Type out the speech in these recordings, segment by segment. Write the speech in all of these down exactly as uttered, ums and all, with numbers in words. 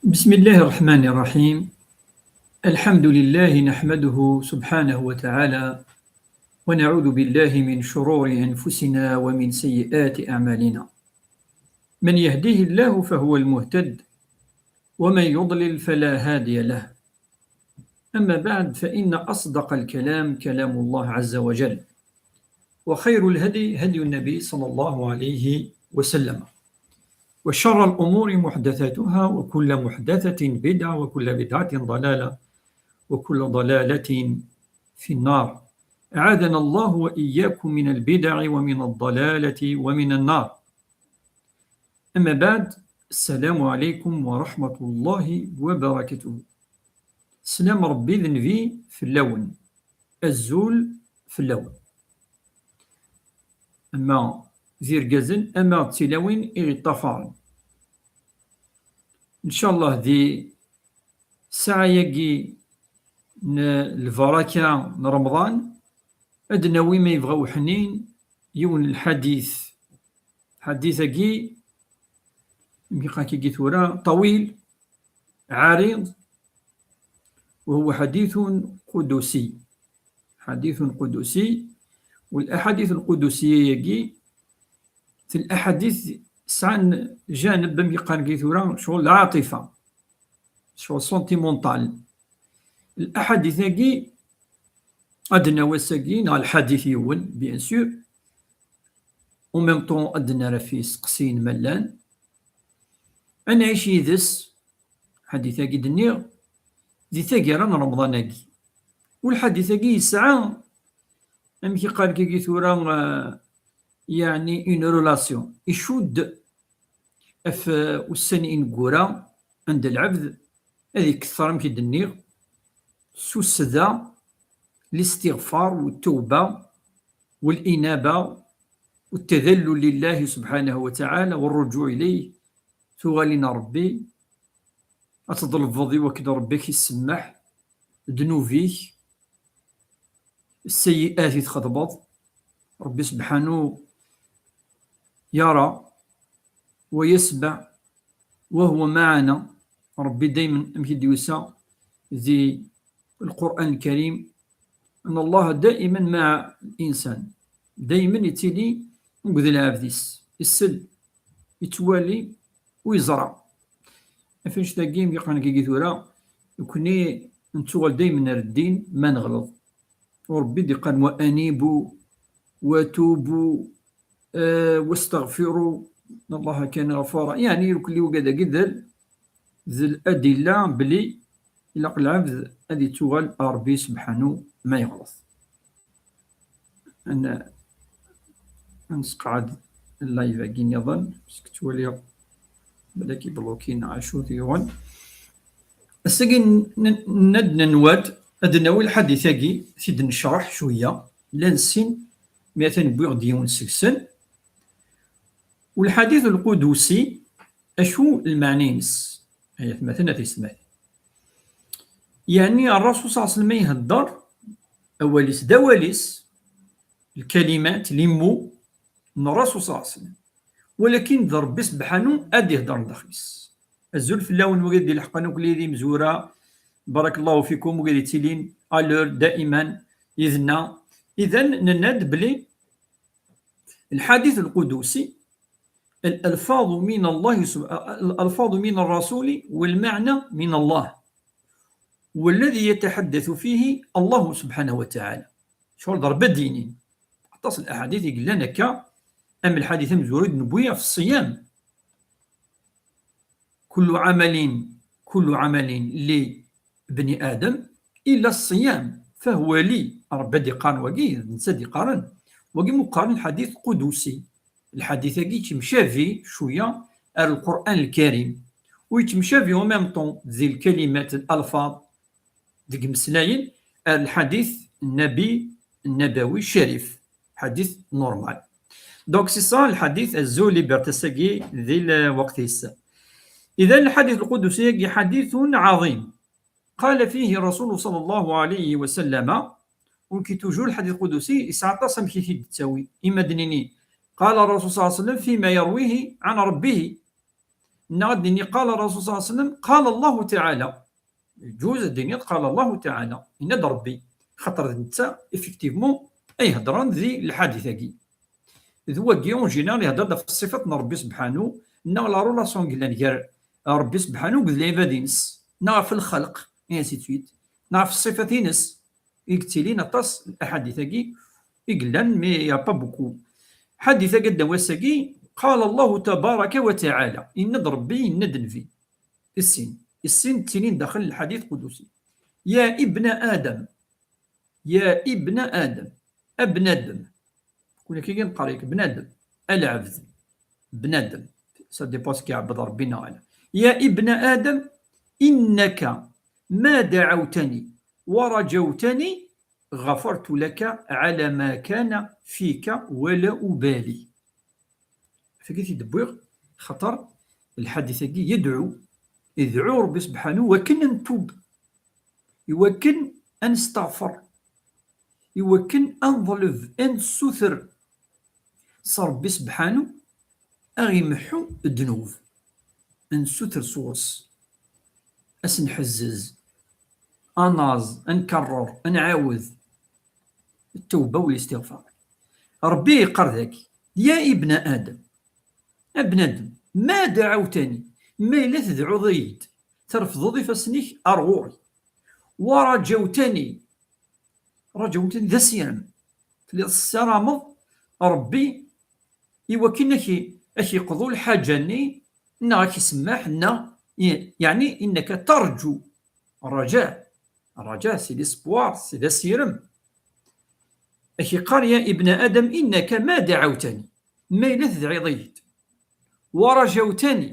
بسم الله الرحمن الرحيم. الحمد لله نحمده سبحانه وتعالى، ونعوذ بالله من شرور أنفسنا ومن سيئات أعمالنا. من يهديه الله فهو المهتد، ومن يضلل فلا هادي له. أما بعد، فإن أصدق الكلام كلام الله عز وجل، وخير الهدي هدي النبي صلى الله عليه وسلم، وشر الأمور محدثاتها، وكل محدثة بدعة، وكل بدعة ضلالة، وكل ضلالة في النار. أعاذنا الله وإياكم من البدع ومن الضلالة ومن النار. أما بعد، السلام عليكم ورحمة الله وبركاته. Sslam Ṛebbi d Nnbi fell-awen. Azul fell-awen. Ama d irgazen, ama d tilawin i ɣ-iṭṭafaren. Ncallah di ssaɛa-yagi n lbaraka n Remḍan, ad d-nawi ma yebɣa uḥnin yiwen n lḥadit. Lḥadit-agi, amek i qqaren-t-agi tura, ṭawil, ɛariḍ, وهو حديث قدسي. حديث قدسي. والأحاديث القدسية-agi, الأحاديث sɛan janeb, amek i qqaren-t-agi tura, ccɣel lɛaṭifa, ccɣel sentimental. Lḥadit-agi, ad d-nawi ass-agi, neɣ lḥadit yiwen, bien sûr, en même temps ad d-nerr ɣef yisteqsiyen ma llan. Ad nɛic yid-s, lḥadit-agi d-nniɣ, di taggara n Remḍan-agi. Ulḥadit-agi yesɛa, amek i qqaren-t-agi tura, eh, yeɛni une relation. Icudd ɣef, eh, ussan ineggura, anda lɛebd ad iketteṛ, amek i d-nniɣ, s usda, listiɣfar, wettuba, walinaba, والتذلل لله سبحانه وتعالى والرجوع إليه, tuɣalin ar Ṛebbi, ad tḍelbeḍ i wakken Ṛebbi ad k-isemmeḥ ddnub-ik, sseyyi'at i txedmeḍ. Ṛebbi sebḥanu yara wa yesmeɛ, wa huwa maɛana. Ṛebbi daymen, amek i d-yusa di Lqur'an Lkarim, أن الله دائما مع الإنسان. Daymen yettili akked lɛebd-is, isell, yettwali, u yeẓra. Ɣef annect-agi, amek i qqaren-t-agi tura, nekkni nettuɣal daymen ar ddin ma neɣleḍ. U Ṛebbi d-iqqaren: وأنيبوا وتوبوا, eh, واستغفروا إن الله كان غفارا. Yeɛni, irkelli wagad-agi d, d ladilla belli ilaq lɛebd ad ittuɣal ar Ṛebbi sebḥanu ma yeɣleḍ. Ad n-, ad nesqeɛd live-agi nniḍen, parce que ttwaliɣ balak ibluki neɣ acu t-yuɣen. Ass-agi n-, n-, nenna-d nenwa-d ad nawi lḥadit-agi, t-id-necreḥ cwiya, llan sin, mi atan wwiɣ-d yiwen seg-sen. Ulḥadit lqudusi, acu lmeɛna-ines? Ay atmaten, a tiyessetmatin. Yeɛni, Ṛṛasul ṣalla Llahu ɛalayhi wa sallam ma ihedder, awal-is d awal-is, lkalimat, les mots n Ṛṛasul ṣalla Llahu ɛalayhi wa sallam. Walakin d Ṛebbi sebḥanu ad ihedder daxel-is. Azul fell-awen, wigad d-ileḥqen akk, d imezwura, barakallahu fikum, wigad yettilin à l'heure, daiman, yid-neɣ. Idan, nenna-d belli lḥadit lqudusi, الألفاظ من الله سب-, الألفاظ من الرسول والمعنى من الله، والذي يتحدث فيه الله سبحانه وتعالى. Ccɣel d Ṛebbi ad d-yinin. Aṭas n laḥadit i yellan akka, am lḥadit amezwaru i d-newwi ɣef ṣṣiyam. كل عمل، كل عمل لابن آدم إلا الصيام فهو لي. Ṛebbi ad d-iqqaren wagi, d netta ad d-iqqaren. Wagi mu qqaren lḥadit qudusi. Lḥadit-agi yettemcabi cwiya ar Lqur'an Lkarim. U yettemcabi en même temps di lkalimat, lalfaz, deg imeslayen, ar lḥadit nnabi, nnabawi, ccarif. Ḥadit normal. Donc, c'est ça, lḥadit azul liberté-agi di lweqt-is. Idan, lḥadit lqudusi-agi ḥadithun ɛaḍim. قال فيه الرسول صلى الله عليه وسلم, u nekki toujours lḥadit lqudusi, yesɛa aṭas amek i t-id-yettawi. Ima ad d-nini, قال الرسول صلى الله عليه وسلم فيما يرويه عن ربه. Neɣ ad d-nini qala Rasul صلى الله عليه وسلم, qala Allahu taɛala. Yeǧǧuz ad d-tiniḍ qala Allahu taɛala, yenna-d Ṛebbi, xaṭer d netta, effectivement, ay hedṛen di lḥadit-agi. D wagi, en général, ihedder-d ɣef ṣṣifat n Ṛebbi sebḥanu, neɣ la relation i yellan gar Ṛebbi sebḥanu akked lɛibad-ines, neɣ ɣef lxelq, et ainsi de suite, neɣ ɣef ṣṣifat-ines. I yettilin aṭas lḥadit-agi i yellan, mais il y a pas beaucoup. Ḥadit-agi ad d-nawi ass-agi, qala Allahu tabaraka wa taɛala, yenna-d Ṛebbi, yenna-d Nnbi. Issin. Issin ttinin daxel lḥadit qudusi. Ya ibna Adam. Ya ibna Adam. A bnadem. Kul akka i neqqar yak bnadem. A lɛebd. Bnadem. Ça dépend ce que iɛebbed Ṛebbi neɣ ala. Ya ibna Adam, innaka ma daɛawtani wa raǧawtani, ɣafartu laka ɛala ma kana fika wala ubali. Tagi i t-id-wwiɣ, xaṭer lḥadit-agi yedɛu, idɛu Ṛebbi sebḥanu iwakken ad ntub, iwakken ad nesteɣfer, iwakken ad neḍleb, ad nessuter s Ṛebbi sebḥanu, ad ɣ-imeḥḥu ddnub, ad nessuter sɣur-s, ad s-nḥezzez, ad naẓ, ad nkerrer, ad nɛawed, ttawba u listiɣfar. Ṛebbi yeqqar dagi, ya ibna Adam, a bnadem, ma daɛawtani, ma yella tedɛuḍ-iyi-d, trefdeḍ ifassen-ik ar ɣur-i, wa raǧawtani, raǧawtani d asirem, telliḍ tessarameḍ Ṛebbi iwakken ad k-, ad k-yeqḍu lḥaǧa-nni, neɣ ad k-isemmeḥ, neɣ, yeɛni, innaka tarǧu, raǧa, raǧa, c'est l'espoir, c'est d asirem. Ad k-yeqqar, ya ibna Adam, innaka ma daɛawtani, ma yella tedɛiḍ-iyi-d, wa raǧawtani,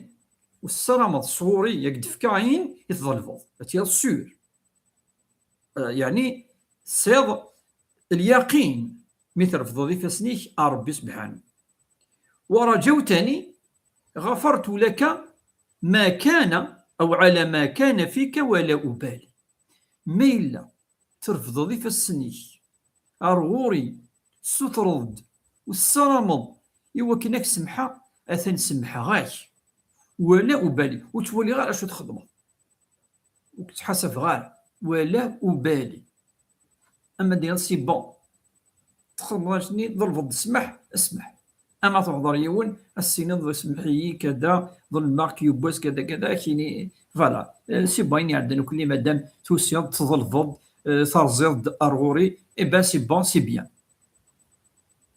u tessarameḍ sɣur-i ad k-d-fkeɣ ayen i tḍelbeḍ, ad tiliḍ sûr. Eh, yeɛni tesɛiḍ lyaqin mi trefdeḍ ifassen-ik ar Ṛebbi sebḥanu. Wa raǧawtani, ɣafartu laka ma kana, aw ɛala ma kana fika wala ubali. Ma yella trefdeḍ ifassen-ik ar ɣur-i, tessutreḍ-d, u tessarameḍ i wakken ad k-semḥeɣ, atan semḥeɣ-ak, wala ubali, ur ttwaliɣ ara acu txedmeḍ, ur k-ttḥasabeɣ ara, wala ubali. Ama d-tiniḍ c'est bon, txedmeḍ acu-nni, tḍelbeḍ ssmaḥ, ssmaḥ. Ama teḥḍer yiwen, ad s-tiniḍ semmeḥ-iyi, kada, ḍelmeɣ-k yiwwas, kada, kada, ad k-yini, voilà, euh, c'est bon, ayen iɛeddan akk, madam tusiḍ-d, tḍelbeḍ, euh, terẓiḍ-d ar ɣur-i, eh ben, c'est bon, c'est bien.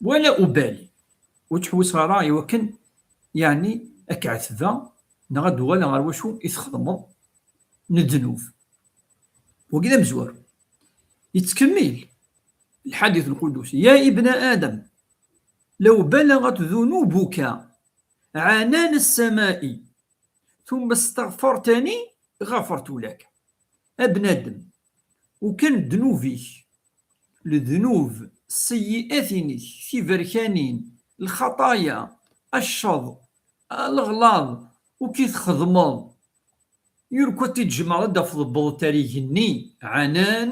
Wala ubali. Ur ttḥewwiseɣ ara i wakken, yeɛni, ad k-ɛetbeɣ, neɣ ad d-uɣaleɣ ɣer wacu i txedmeḍ n ddnub. Wagi d amezwaru. Yettkemmil lḥadit lqudusi. Ya ibna Adam, law balagat dunubuka ɛanan ssama'i, thumma staɣfartani, ɣafartu lak. A bnadem, ukan ddnub-ik, lednub, sseyyi'at-inek, tiberkanin, lxaṭaya, cceḍ, leɣlaḍ, ur k-txedmeḍ, yur-, ur k-tjemɛeḍ ad d-tafeḍ tewwḍeḍ ar igenni, ɛanan,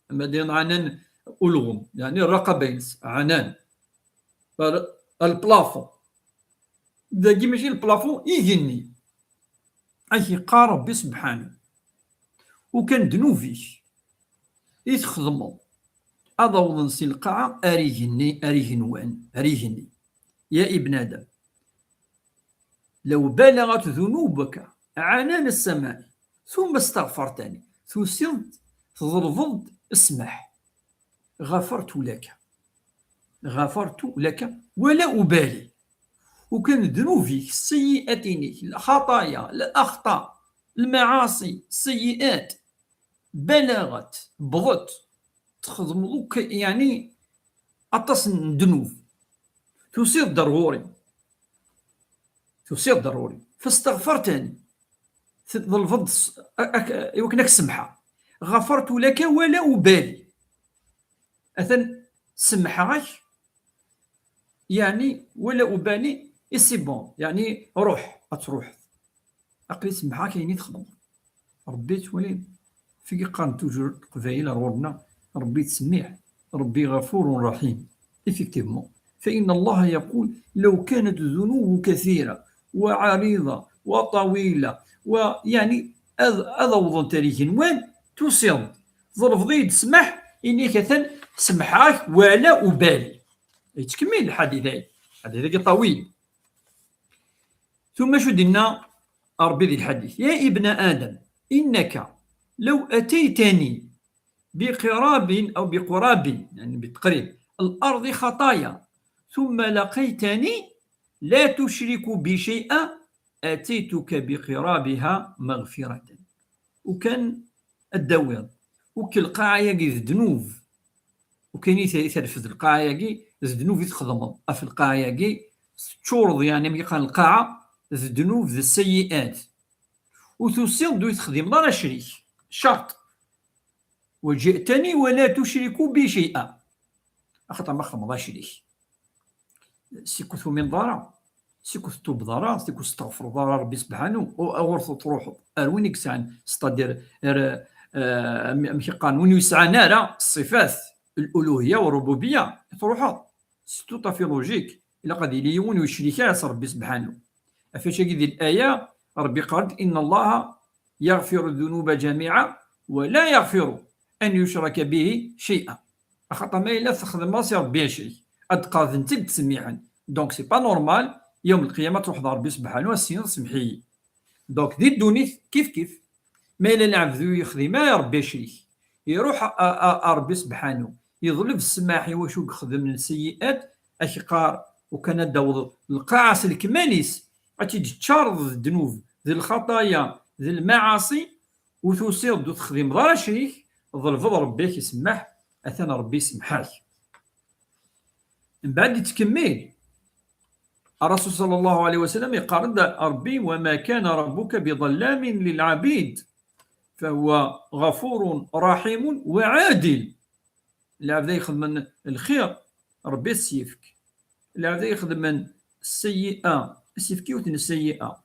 ama d ayen ɛanan ulɣem, yeɛni rraqaba-ines, ɛanan. Ar, ar lplafond. Dagi mačči lplafond, igenni. Ad k-yeqqar Ṛebbi sebḥanu. Ukan ddnub-ik i txedmeḍ ad awḍen si lqaɛa ar igenni, ar igenwan, ar igenni. Ya ibn Adam, law balagat dunubuka ɛanan ssama'i, thumma staɣfartani, tusiḍ-d, tḍelbeḍ-d ssmaḥ, ɣafartu laka. Ɣafartu laka, wala ubali. Ukan ddnub-ik, sseyyi'at-inek, lxaṭaya, laxṭa, lmaɛaṣi, sseyyi'at, balaɣet, wwḍet, txedmeḍ akk, yeɛni, aṭas n ddnub. Tusiḍ-d ar ɣur-i. Tusiḍ-d ar ɣur-i. Fastaɣfartani. Tḍelbeḍ-d s-, a-, ak-, i wakken ad k-semḥeɣ. Ɣafartu laka wala ubali. Atan semḥeɣ-ak, yeɛni, wala ubali, et c'est bon, yeɛni, ruḥ, ad truḥeḍ. Aql-i semḥeɣ-ak ayen i txedmeḍ. Ṛebbi yettwali, figi qqaren toujours Leqbayel ar ɣur-nneɣ, Ṛebbi yettsemmiḥ, Ṛebbi ɣafur raḥim. Effectivement. فإن الله يقول: لو كانت الذنوب كثيرة وعريضة وطويلة، ويعني أذ-، أذ أوضن تاريخ وين توصل، ضرب ضيد سمح، إني كثن سمحاك ولا أبالي. يتكمل الحديث، هاي الحديث طويل. ثم شو دينا ربي ذي الحديث: يا ابن آدم، إنك لو أتيتني بقراب أو بقراب، يعني بالتقريب، الأرض خطايا، ثم لقيتني لا تشرك بي شيئا، أتيتك بقرابها مغفرة. وكان الدويض، وكل قاعة يجي ذنوب، وكاين يث-، يثرفد القاعة ياكي ذ ذنوب تخدمض، في القاعة ياكي تشورض، يعني، ملي قال القاعة ذ ذنوب ذ السيئات، وتوصل دو تخدم لا شريك شرط: وجئتني ولا تشرك بي شيئا، أخطأ ما خدمض شريك. سيكو ثومين ضارة، سيكو تتوب ضارة، سيكو تستغفر ضارة ربي سبحانه، و-، أغرث تروح أروينك سعن، ستادير، أر-، آه، أم-، أمشي قانون يسعى نارا الصفات الألوهية والربوبية، تروح ستو طافي لوجيك، إلا قد يلي يون ويشريك ربي سبحانه. أفاش هذه الآية ربي قال: إن الله يغفر الذنوب جميعا ولا يغفر أن يشرك به شيئا. أخطأ ما إلا تخدم راسي ربي شيء، أتقاض نتك تسميعا. Donc c'est pas normal يوم القيامة تروح ضار ربي سبحانه السيد سمحي. Donc ذي الدونيت كيف كيف، ما إلا العبد يخدم ما ربي شريك، يروح أ-، أ-، أ-، ربي سبحانه يظلم السماح واش يخدم من سيئات، أش يقار وكان داوض القاعة سلك مانيس، أتي تشارض الذنوب، ذي الخطايا، ذي المعاصي، وتوصيض دو تخدم ضار شريك، ظلفض ربي يسمح، أثنى ربي يسمحك. من بعد يتكمل الرسول صلى الله عليه وسلم يقال ربي: وما كان ربك بظلام للعبيد، فهو غفور رحيم وعادل. العبد يخدم الخير، ربي السيفك. العبد يخدم السيئة، السيفك يوتن السيئة.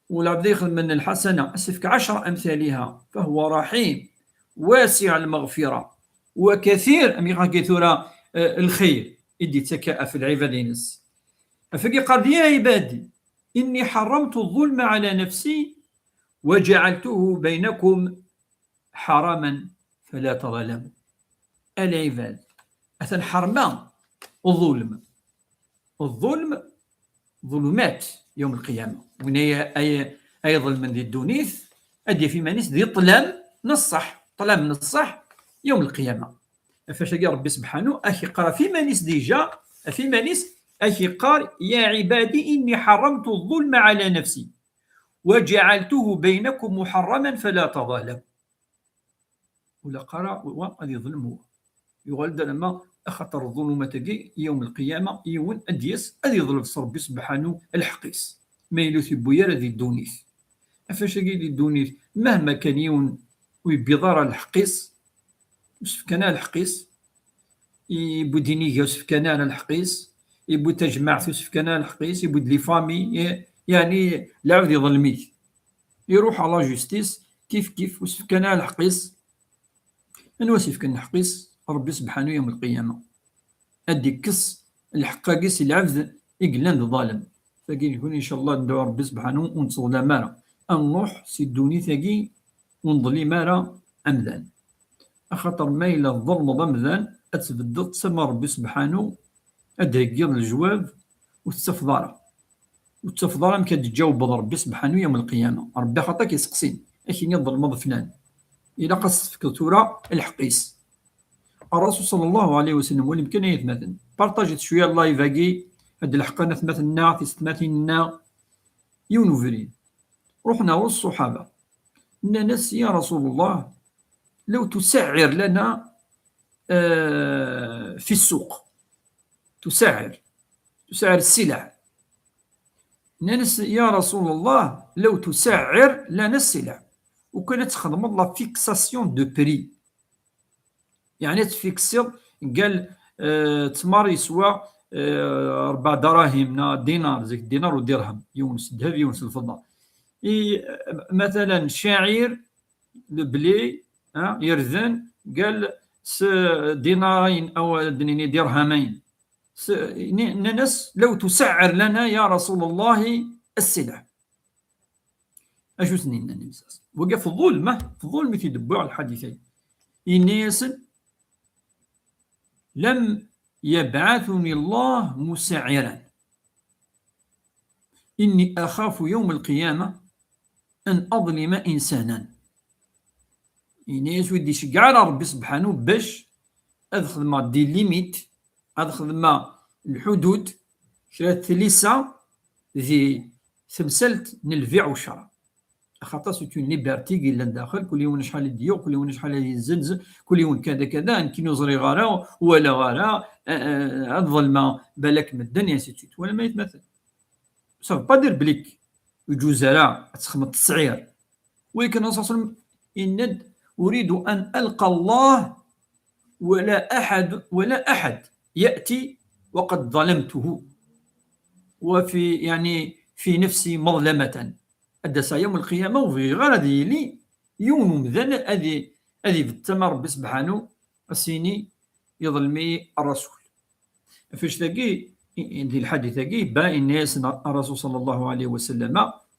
والعبد يخدم الحسنة، السيفك عشر أمثالها، فهو رحيم واسع المغفرة وكثير، أمي غاكي ثورة، آه، الخير يدي تكاء في العباد ينس. أفكي قال: يا عبادي، إني حرمت الظلم على نفسي وجعلته بينكم حراما فلا تظلموا. العباد، أثن حرمة الظلم. الظلم ظلمات يوم القيامة. وين أي، أي، أي ظلم ذي الدونيث، أدي في مانيس ذي طلام نصح، طلام نصح يوم القيامة. فاش يجي ربي سبحانه، أخي قرا في مانيس ديجا، في مانيس، أخي قار: يا عبادي إني حرمت الظلم على نفسي وجعلته بينكم محرما فلا تظالموا. ولا قرا و-، غادي يظلموا. يقال دا لما أخطر الظلمات كي يوم القيامة يون أديس أدي يظلم ربي سبحانه الحقيس. ما يلو تبويا راه دي الدونيث. أفاش كي دي الدونيث مهما كان يون ويبيض راه الحقيس، وسفكان الحقيس، يبو دينيغا وسفكان الحقيس، يبو تجمعت وسفكان الحقيس، يبو لي فامي، يعني العبد يظلميك. يروح على جوستيس كيف كيف وسفكان الحقيس. أنوا سيفكان الحقيس؟ ربي سبحانه يوم القيامة. أدي كس الحقاقيس العبد يقلان ظالم. فكي نكون إن شاء الله ندعو ربي سبحانه ونتظلم مارا. أن نروح سي الدوني ثاقي ونظلم مارا أمذان. أخاطر ما إلا الظلم ضمذان أتبدل تسمى ربي سبحانه أدهقيض الجواب وتتفضارا. وتتفضارا مكان تجاوب ربي سبحانه يوم القيامة. ربي خاطرك يسقسين. أكيني الظلم ضفنان. إلا قصدك ثورة الحقيس. الرسول صلى الله عليه وسلم، واللي يمكن أن يتمثل. بارطاجيت شوية اللايف هاكي، هاد الحق أنا ثمثلنا، في ستماثلنا، يون وفرين. رحنا والصحابة. ننس: يا رسول الله، لو تسعر لنا، آه، في السوق. تسعر. تسعر السلع. ننس: يا رسول الله، لو تسعر لنا السلع. وكانت تخدم la fixation de prix. يعني تفيكسيض، قال، آه، تمر يسوى، آه، ربع دراهم نا دينار، زيك دينار ودرهم، يونس الذهب، يونس الفضة. إي، مثلًا شعير، البلي، ها، يرذن، قال س-، دينارين أو دنيني درهمين. س-، ن-، ننس لو تسعر لنا يا رسول الله السلع. Acu sen-yenna Nabi s-, wagi f ḍulm, ah, f ḍulm i t-id-wwiɣ lḥadit-agi. Yenna-yasen: لم يبعثني الله مسعرا، إني أخاف يوم القيامة أن أظلم إنسانا. Yenna-yas ur d-iceggeɛ ara Rebbi sebḥanu bac ad xedmeɣ des limites, ad xedmeɣ lḥudud, kra tlisa di temsalt n lbiɛ u ccra. Axaṭer c'est une liberté i yellan daxel, kul yiwen acḥal i d-yuɣ, kul yiwen acḥal i yezzenz, kul yiwen kada kada, nekkini ur ẓriɣ ara, ur walaɣ ara, eh, eh, ad ḍelmeɣ balak medden, et ainsi de suite. Wala ma yetmaten. Ça veut pas dire belli ur yeǧuz ara ad txedmeḍ tesɛir. Walakin Ṛṛasul صلى الله عليه وسلم yenna-d: أريد أن ألقى الله ولا أحد، ولا أحد يأتي وقد ظلمته وفي، يعني، في نفسي مظلمة. Ad d-aseɣ yawm lqiyama ur bɣiɣ ara ad yili yiwen umdan ad i-, ad ibedd tama Ṛebbi sebḥanu, ad s-yini: "Yeḍlem-iyi Ṛṛasul." Ɣef wannect-agi, i-, i-, di lḥadit-agi, yebba yenna-yasen Ṛṛasul صلى الله عليه وسلم: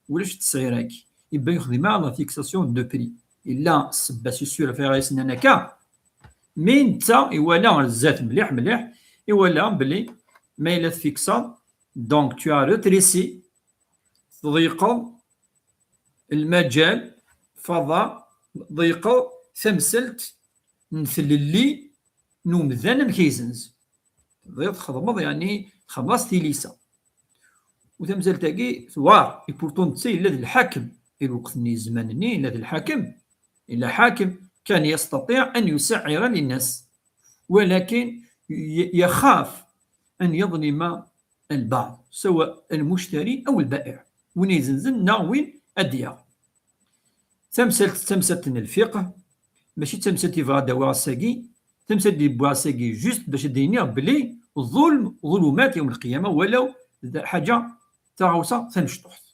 "Ulac ttesɛir-agi." Yebba yexdem la fixation de prix. Yella ssebba, c'est sûr, ɣef ayɣer i s-nnan akka. Mais netta iwala ar zdat mliḥ mliḥ, iwala belli ma yella tfiksaḍ, donc tu as rétréci, tḍeyqeḍ lmajal, fada, tḍeyqeḍ tamsalt n tlelli n umdan amek ay izenz. Tebɣiḍ txedmeḍ, yeɛni txedmeḍ-as tilisa. U tamsalt-agi tewɛer, et pourtant netta yella d lḥakem. Di lweqt-nni, zzman-nni, yella d lḥakem. Yella ḥakem, كان يستطيع أن يسعر للناس. ولكن ي-، يخاف أن يظلم البعض، سواء المشتري أو البائع. Win izenzen neɣ win ad d-yaɣ. Tamsalt, tamsalt n lfiqh, mačči d tamsalt i bɣiɣ ad d-awiɣ ass-agi, tamsalt i d-wwiɣ ass-agi juste bac ad d-iniɣ belli ḍulm, ḍulumat yawm lqiyama, walaw d ḥaǧa, taɣawsa tamecṭuḥt.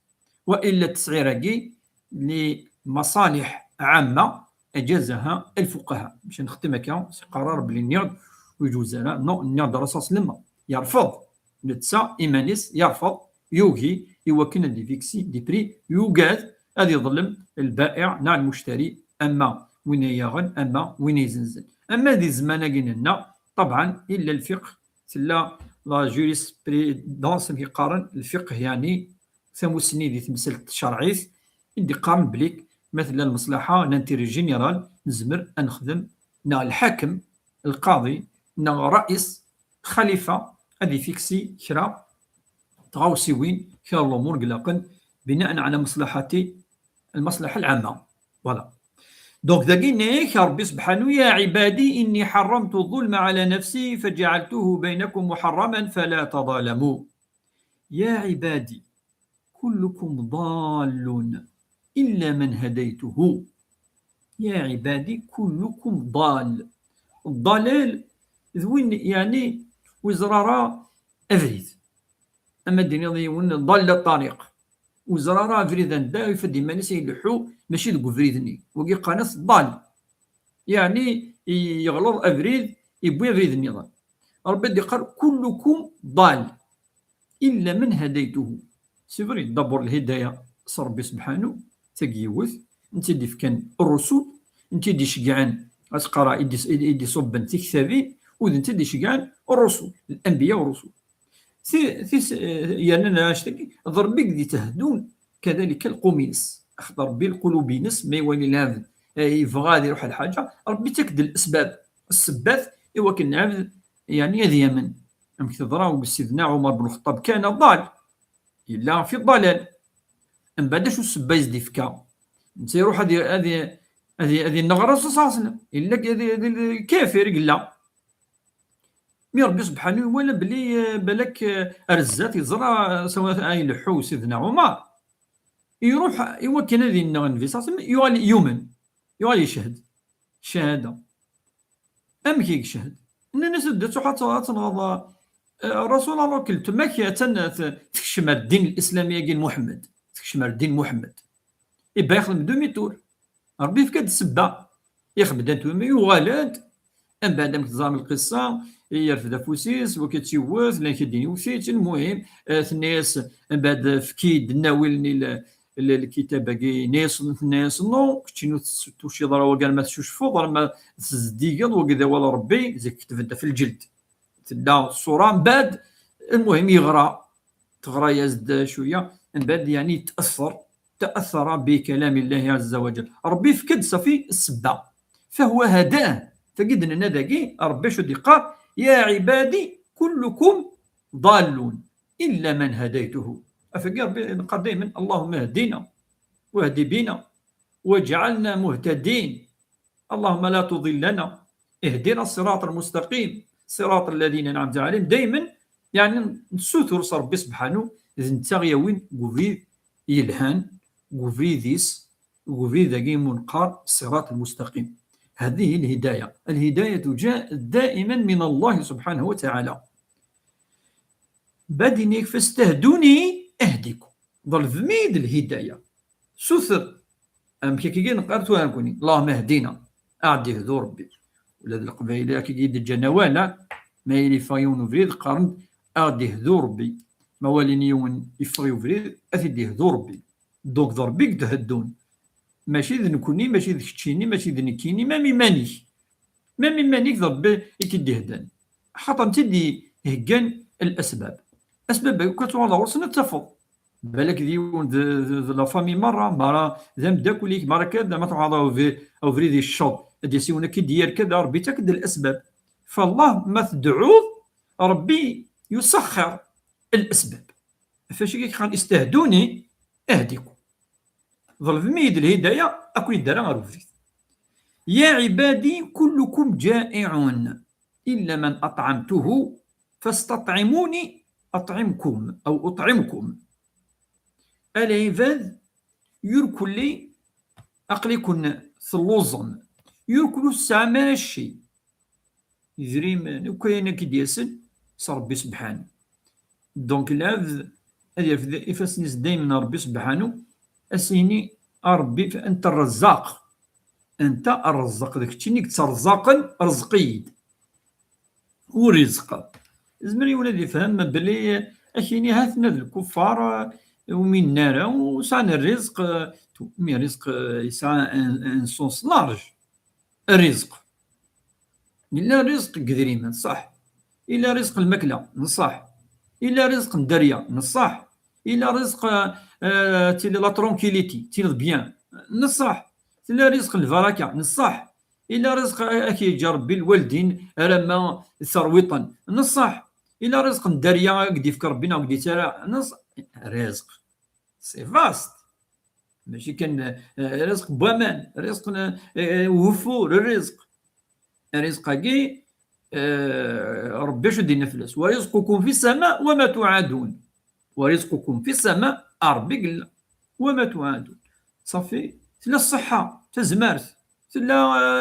Wa illa ttesɛir-agi لمصالح عامة أجازها الفقهاء. Bac ad nextem akka, s iqarar belli nniɣ-d ur yeǧuz ara. Non, nniɣ-d Ṛṛasul صلى الله عليه وسلم yerfeḍ. Netta iman-is yerfeḍ, yugi i wakken ad ifiksi des prix, yugad ad iḍlem lbaiɛ neɣ lmuctari, ama win ay yaɣen, ama win ay izenzen. Ama di zzman-agi nenna, ṭabɛan, illa lfiqh, tella la jurisprudence, amek i qqaren, lfiqh, yeɛni tamussni di temsalt tcerɛit, i d-iqqaren belli ma tella lmeṣlaḥa, l'intérêt général, nezmer ad nexdem, neɣ lḥakem, lqaḍi, neɣ ṛṛaïs, xalifa, ad ifiksi kra tɣawsiwin, kra n lumuṛ i ilaqen, بناء على مصلحة، المصلحة العامة. Voilà. Donc, dagi yenna-ak Ṛebbi sebḥanu: "يا عبادي إني حرمت الظلم على نفسي فجعلته بينكم محرما فلا تظالموا." يا عبادي كلكم ضال إلا من هديته. يا عبادي كلكم ضال. Ḍḍalal d win, yeɛni, ur yeẓri ara abrid. Ama d-tiniḍ i yiwen ḍalla ṭṭariq, ur yeẓri ara abrid anda, yufa-d iman-is ileḥḥu mačči deg ubrid-nni. Wagi qqaren-as ḍal. Yeɛni, yeɣleḍ abrid, yewwi abrid nniḍen. Ṛebbi ad d-iqqar: "كلكم ضال إلا من هديته." C'est vrai, d'abord lhidaya s Ṛebbi sebḥanu, tagi yiwet, netta i d-ifkan ṛṛusul, netta i d-iceggɛen, ad s-qqareɣ, i d-is-, i d-, i d-iṣubben tiktabin, u d netta i d-iceggɛen ṛṛusul, l-anbiya u ṛṛusul. Ti-, tis-, eh, yernan ar annect-agi, d Ṛebbi i d-itehdun kadalika lqum-ines. Axaṭer Ṛebbi lqulub-ines, ma iwali lɛebd, eh, yebɣa ad iruḥ ar lḥaǧa, Ṛebbi ittak-d lesbab, ssebbat, i wakken lɛebd, yeɛni, ad yamen. Amek teḍra deg Sidna Ɛumar ben Lxeṭṭab, كان ضال. Yella fi ḍalal. Mbeɛd acu ssebba i s-d-ifka? Netta iruḥ ad i-, ad i-, ad i-, ad ineɣ Ṛṛasul صلى الله عليه وسلم. Yella d, d, d kafir i yella. Mi Ṛebbi sebḥanu iwala belli, eh, balak, eh, ar zdat yeẓra, eh, s wacu ay ileḥḥu Sidna Ɛumar, iruḥ i wakken ad ineɣ Nnbi صلى الله عليه وسلم, yuɣal yumen, yuɣal yeched. Ccahada. Amek i yeched? Nnan-as: "Ad d-truḥ ad t-, ad tenɣeḍ, eh, Ṛṛasul, alors que weltma-k attan t-, tekcem ar ddin l-islami-agi n Muḥemmed. Tekcem ar ddin Muḥemmed." Ibba yexdem demi-tour. Ṛebbi yefka-d ssebba. Ixeddem-d wami, yuɣal-d. Mbeɛd, amek teẓram lqissa, yerfed afus-is, wagi ad tt-iwwet, llan k-id-iwwet-itt, lmuhim, eh, tenna-yas, mbeɛd, efk-iyi-d nnawil-nni l-, l-, lkitab-agi, yenna-yas, tenna-yas: "Non, keččini ur tt-, tuciḍ ara wagi arma tcucfeḍ, arma tezdigeḍ, wagi d awal n Ṛebbi, zik ketbent ɣef lǧeld." Tella ṣṣura, mbeɛd, lmuhim, yeɣra, teɣra-yas-d cwiya, mbeɛd, yeɛni, yet'assar, تأثر بكلام الله عز وجل. Ṛebbi yefka-d ṣafi ssebba. فهو هداه. Tagi d-nenna dagi, Ṛebbi acu d-yeqqar: "يا عبادي كلكم ضالون إلا من هديته". Afagi Ṛebbi neqqar daymen: "اللهم اهدنا واهد بنا واجعلنا مهتدين". اللهم لا تضلنا، اهدنا الصراط المستقيم، صراط الذين أنعمت عليهم. Daymen, yeɛni, nessutur s Ṛebbi sebḥanu, d netta i ɣ-yawin deg ubrid yelhan, deg ubrid-is, deg ubrid-agi imu neqqar الصراط المستقيم. هذه الهداية. الهداية جاءت دائما من الله سبحانه وتعالى. Mbeɛd yenna-k: "فاستهدوني أهدكم". Ḍelbem-iyi-d lhidaya. Suter. Amek akka i neqqar tura nekkni? "اللهم اهدنا". A ɣ-d-ihdu Ṛebbi. Ula d Leqbayel akka i d-ǧǧan awal, a? Ma yella yeffeɣ yiwen ubrid, qqaren-d: "A ɣ-d-ihdu Ṛebbi". Ma walin yiwen yeffeɣ i ubrid, a t-id-ihdu Ṛebbi. Donc d Ṛebbi i yetheddun. Mačči d nekkni, mačči d keččini, mačči d nekkini, même iman-ik. Même iman-ik d Ṛebbi i k-id-ihdan. Xaṭer netta i d-iheggan الأسباب. Asbab akk ad tuɣaleḍ ɣur-sen ad t-tafeḍ. Balak d yiwen d, d, d la famille merra, mara d ameddakel-ik, mara kan, ma tuɣaleḍ a ubri-, a ubrid yecceḍ, ad d-yas yiwen ad k-id-yerr kan, Ṛebbi yettak-d الأسباب. فالله ma tedɛuḍ, Ṛebbi يسخر الأسباب. Ɣef wacu i k-qqaren: "استهدوني أهدكم". Ḍelbem-iyi-d lhidaya, ad ken-id-rreɣ ɣer ubrid. "يا عبادي كلكم جائع إلا من أطعمته فاستطعموني أطعمكم أو أطعمكم". A lɛibad, irkelli aql-iken telluẓem, irkelli ur tesɛam ara cci, idrimen, akk ayen akka i d-yasen s Ṛebbi sebḥanu. Donc, lɛebd ad yerfed ifassen-is daymen ɣer Ṛebbi sebḥanu, ad s-yini: "A Ṛebbi, أنت الرزاق. أنت الرزاق. D keččini i yetterẓaqen, rẓeq-iyi-d." Ur rizq. Yezmer yiwen ad yefhem belli ad k-yini: "Ha-ten-a d lkuffar, ur uminen ara, ur sɛan rrizq." Mais rrizq, euh, yesɛa un, un sens large. Rrizq. Yella rrizq deg idrimen, ṣṣeḥ. Yella rrizq n lmakla, n ṣṣeḥ. Yella rrizq n dderya, n ṣṣeḥ. Yella rrizq, euh, tili la tranquillité, tiliḍ bien, n ṣṣeḥ. Tella rrizq n lbaraka, n ṣṣeḥ. Yella rrizq a k-yeǧǧa Ṛebbi lwaldin alamma terwiḍ-ten, n ṣṣeḥ. Yella rrizq n dderya a k-d-yefk Ṛebbi neɣ a k-d-yettarra, n ṣṣeḥ. Rrizq. C'est vaste. Mačči kan, eh, rrizq n waman, rrizq n, eh, ugeffur, rrizq. Rrizq-agi, eh, Ṛebbi acu d-yenna fell-as: "ورزقكم في السماء وما توعدون". "ورزقكم في السماء", a Ṛebbi yella. "وما توعدون". Ṣafi, tella ṣṣeḥḥa, tazmert, tella,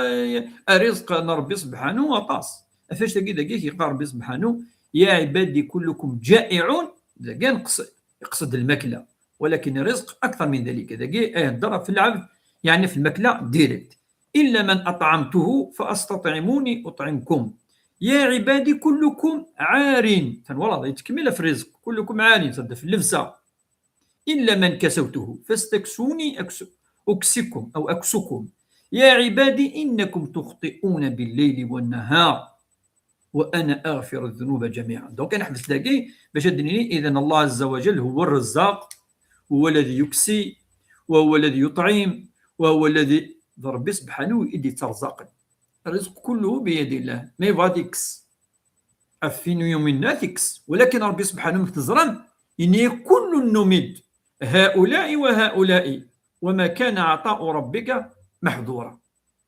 eh, rrizq n Ṛebbi sebḥanu aṭas. Ɣef wacu dagi, dagi yeqqar Ṛebbi sebḥanu: "يا عبادي كلكم جائع". Dagi neqs-, yeqsed lmakla. ولكن الرزق أكثر من ذلك. Dagi ihedder ɣef lɛebd, yeɛni ɣef lmakla direct. "إلا من أطعمته فاستطعموني أطعمكم. يا عبادي كلكم عار". Tanwalaḍ, yettkemmil ɣef rrizq. "كلكم عار", tadda ɣef llebsa. "إلا من كسوته فاستكسوني أكس-، أكسكم أو أكسكم. يا عبادي إنكم تخطئون بالليل والنهار وأنا أغفر الذنوب جميعا". Donc, ad neḥbes dagi bac ad d-nini, إذن الله عز وجل هو الرزاق، هو الذي يكسي، وهو الذي يطعم، وهو الذي، d Ṛebbi sebḥanu i d-yetterẓaqen. الرزق كله بيد الله. Ma yebɣa ad ikkes ɣef win ur yumin ara, ad ikkes. Walakin Ṛebbi sebḥanu, amek teẓram, yenna-yak: "كل نمد هؤلاء وهؤلاء وما كان عطاء ربك محظورا".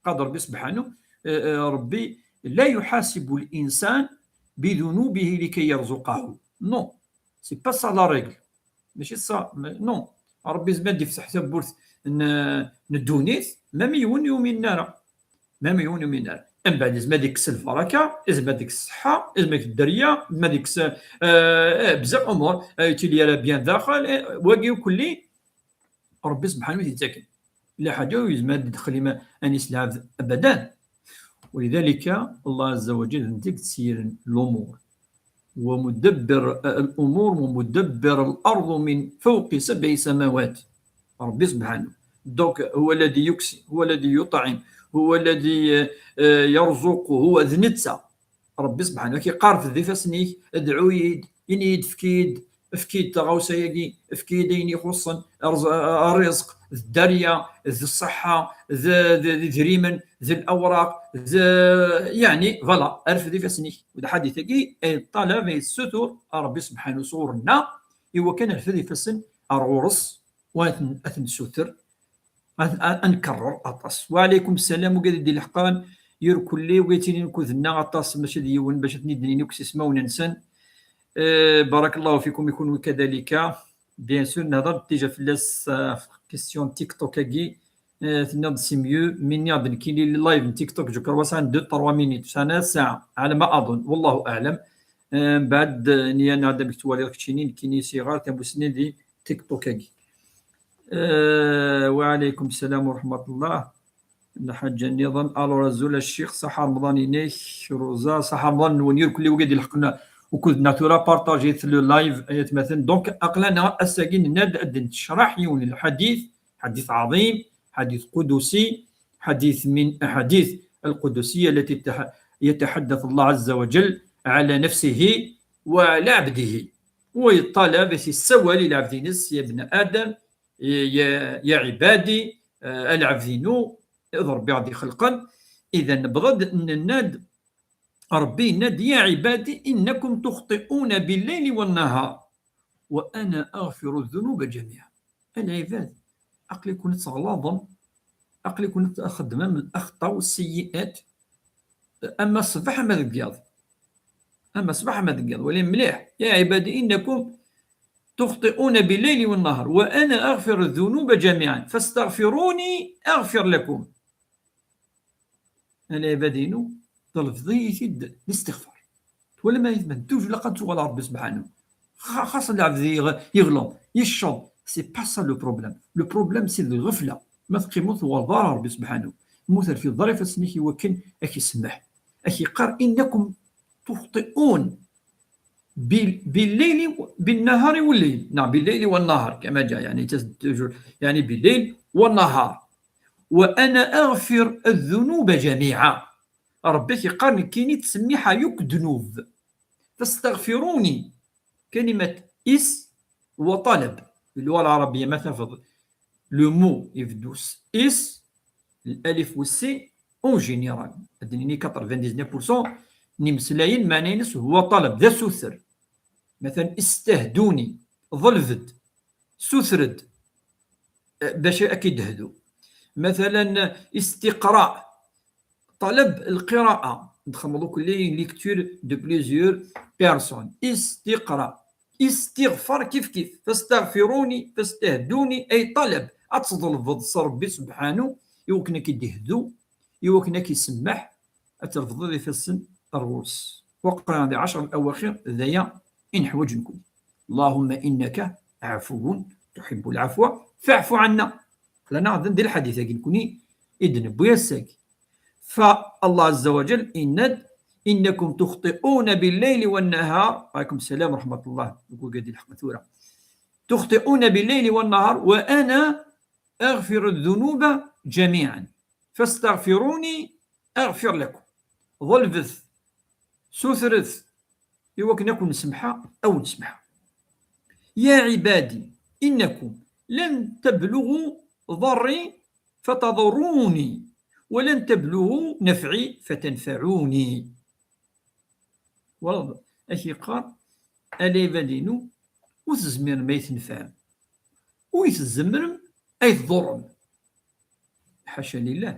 Qal Ṛebbi sebḥanu, eh, eh, Ṛebbi لا يحاسب الإنسان بذنوبه لكي يرزقه. Non, c'est pas ça la règle. Mačči d ça, mais non. Ṛebbi yezmer ad d-yefteḥ tawwurt n, n ddunit, même yiwen ur yumin ara. Même yiwen ur yumin ara. Mbeɛd, yezmer ad ikkes lbaraka, yezmer ad ikkes ṣṣeḥḥa, yezmer ad ikkes dderya, yezmer ad ikkes, eh, eh, bzaf umur, eh, yettili ara bien daxel, eh, wagi kulli, Ṛebbi sebḥanu i t-yettaken. Yella ḥaǧa ur yezmer ad d-idxel ima-, anis lɛebd abadan. ولذلك الله عز وجل d netta i yettseyyiren lumuṛ. ومدبر الأمور ومدبر الأرض من فوق سبع سماوات. Ṛebbi subḥanu. Donc, هو الذي يكسي، هو الذي يطعم، هو الذي, eh, eh, يرزق، هو d netta. Ṛebbi subḥanu. Ak-iqqar, rfed ifassen-ik, dɛu-yi-d, ini-yi-d, efk-iyi-d, efk-iyi-d taɣawsa-agi, efk-iyi-d ayen ixuṣṣen, rẓ-, rrizq, d dderya, d ṣṣeḥḥa, d, d, d idrimen, d lawraq, d, yeɛni, voilà, rfed ifassen-ik. D lḥadit-agi, ay ṭṭalab, ay ssutur, Ṛebbi subḥanu sɣur-nneɣ, iwakken rfed ifassen ar ɣur-s, u ad ten-, ad ten-nessuter, ad, ad, ad nkerrer aṭas. Wa ɛlaykum ssalam, ugad i d-ileḥqen, irkelli, ugad yettinin akked-nneɣ aṭas, mačči d yiwen, bac ad ten-id-nini akk s ismawen-nsen. Eh, barakallahu fikum, i kunwi kadalika. Bien sûr, nehḍer déjà fell-as, eh, question TikTok-agi. Eh, tenniḍ-d c'est mieux, mi nniɣ-d nekkini live n TikTok, je crois sɛan deux, trois minutes, sɛan saɛa, ɛla ma aḍun, wallahu aɛlam. Eh, mbeɛd, eh, nniɣ-d amek twaliḍ keččini, nekkini siɣar tamussni di TikTok-agi. Eh, wa ɛlaykum ssalam wa raḥmatullah. Lḥaǧa nniḍen, alors azul a ccix, ṣaḥa Remḍan-inek, Ruza, ṣaḥa Remḍan-nwen, irkelli wigi d-ileḥqen ukud-nneɣ tura, partagit le live, ay atmaten. Donc, aql-aneɣ ass-agi nenna-d ad d-necraḥ yiwen n lḥadit, حديث عظيم، حديث قدسي، حديث من أحاديث القدسية التي تح-، يتحدث الله عز وجل على نفسه وعلى عبده. Wa yeṭṭalab, yessawal i lɛebd-ines, ya bna Adam, ya, ya, ya ɛibadi, eh, a lɛebd-inu, d Ṛebbi i ɣ-d-ixelqen. Idan, nebɣa-d, nenna-d, Ṛebbi yenna-d: يا عبادي إنكم تخطئون بالليل والنهار وأنا أغفر الذنوب جميعا. A lɛibad, aql-iken teɣlaḍem, aql-iken txeddmem lexṭa والسيئات, ama ṣṣbeḥ ama deg yiḍ. Ama ṣṣbeḥ ama deg yiḍ. Wali mliḥ. يا عبادي إنكم تخطئون بالليل والنهار وأنا أغفر الذنوب جميعا فاستغفروني أغفر لكم. A lɛibad-inu, ḍelbet-iyi-t-id listiɣfar. Twalam ay atmaten, toujours ilaq ad tuɣal ɣer Ṛebbi subḥanu. Xa-, xas lɛebd yeɣ-, yeɣleḍ, yecceḍ, c'est pas ça le problème. Le problème, c'est lɣefla. Ma teqqimeḍ tuɣaleḍ ɣer Ṛebbi subḥanu. Ma ur terfiḍ ara ifassen-ik iwakken ad k-isemmeḥ. Ad k-iqqar: إنكم تخطئون بال-، بالليل و-، بالنهار والليل. نعم، بالليل والنهار كما جاء، يعني، يعني بالليل والنهار. وأنا أغفر الذنوب جميعا. Ṛebbi ak-iqqar: nekkini ttsemmiḥeɣ yakk ddnub. فاستغفروني. Kalimat is wa ṭalab. Lluɣa lɛarabiya, ma tafeḍ le mot ibeddu s is, l'alif u sin, en général, ad d-nini quatre-vingt-dix-neuf pour cent n imeslayen, meɛna-ines huwa ṭalab, d asuter. Matalan, istahduni, ḍleb-d, suter-d, eh, bac ad k-id-hdu. Matalan, istiqra, ṭalab lqira'a, txedmeḍ akk les lectures de plusieurs personnes. Istiqra, istiɣfar kif kif. Fastaɣfiruni, fastahduni, ay ṭalab. Ad tḍelbeḍ s Ṛebbi subḥanu, iwakken ad k-id-ihdu, iwakken ad k-isemmeḥ, ad trefdeḍ ifassen ar ɣur-s. Waqila di ɛecṛa n awaxir, d aya i neḥwaǧ nekkni. اللهم إنك عفو تحب العفو فاعف عنا. Aql-aneɣ di lḥadit-agi nekkni i d-newwi ass-agi. Fa Allah Azza wa Jal yenna-d: إنكم تخطئون بالليل والنهار. Alaykum salam wa rahmatullah. Deg wagi di lḥeqq tura. تخطئون بالليل والنهار وأنا أغفر الذنوب جميعا فاستغفروني أغفر لكم. Ḍelbet, sutret, iwakken ad ken-semḥeɣ, ad wen-semḥeɣ. يا عبادي إنكم لن تبلغوا ضري فتضروني ولن تبلغوا نفعي فتنفعوني. Walaḍ, ak-iqqar, a lɛibad-inu, ur tezmirem ay tenfɛem, ur tzemrem ay tḍurrem. Ḥaca lillah.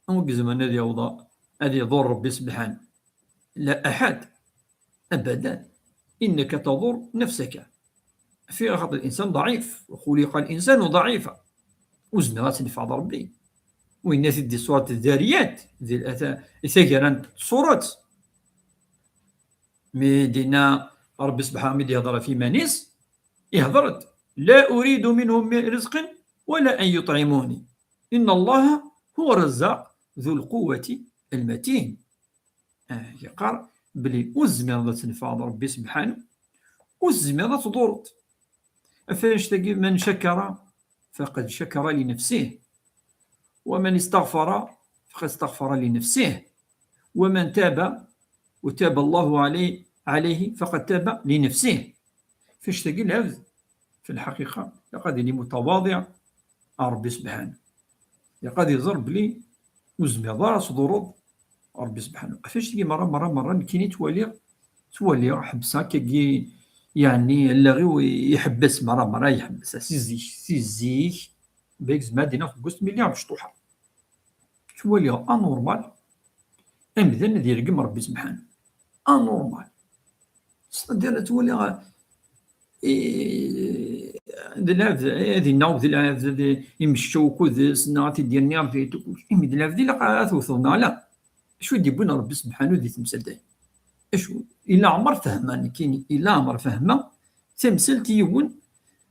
Anwa i izemren ad yaweḍ, ad iḍur Rebbi subḥanu? La aḥad. Abadan. إنك تضر نفسك. Fi axaṭer الإنسان ضعيف. وخلق الإنسان ضعيفا. Ur zmireɣ ad tenfɛeḍ Rebbi. U yenna-t-id di surat Ddariyat, di, ata-, i taggara n tsurat. Mi dinna Rebbi subḥanu mi d-ihder ɣef yiman-is, ihder-d: لا أريد منهم من رزق ولا أن يطعموني إن الله هو الرزاق ذو القوة المتين. Ah, yeqqar belli ur tezmireḍ ad tenfɛeḍ Rebbi subḥanu, ur tezmireḍ ad tḍurreḍ. Ɣef annect-agi, من شكر فقد شكر لنفسه، ومن استغفر فقد استغفر لنفسه، ومن تاب وتاب الله عليه عليه فقد تاب لنفسه. Ɣef wannect-agi lɛebd, fi lḥaqiqa, ilaq ad yili mutawaḍiɛ ar Ṛebbi subḥanahu. Ilaq ad iẓer belli ur tezmireḍ ara ad tḍurreḍ Ṛebbi subḥanahu. Ɣef wannect-agi merra, merra, merra, nekkini ttwaliɣ, ttwaliɣ ḥebseɣ akkagi, yeɛni, allaɣ-iw iḥebbes merra, merra iḥebbes, si zik, si zik, beg zma ad iniɣ seg wasmi lliɣ mecṭuḥa. Ttwaliɣ anormal amdan ad ireggem Ṛebbi subḥanahu. Anormal. C'est-à-dire, ttwaliɣ, eh, d lɛebd, ad inna d lɛebd, ad imecčew ukud-s, neɣ ad t-id-yerni ɣef imi d lɛebd ilaq ad tewteḍ, neɣ ala? Acu i d-yewwin Ṛebbi subḥanahu di temsalt-agi? Acu? I leɛmer fehmeɣ nekkini, i leɛmer fehmeɣ tamsalt yiwen,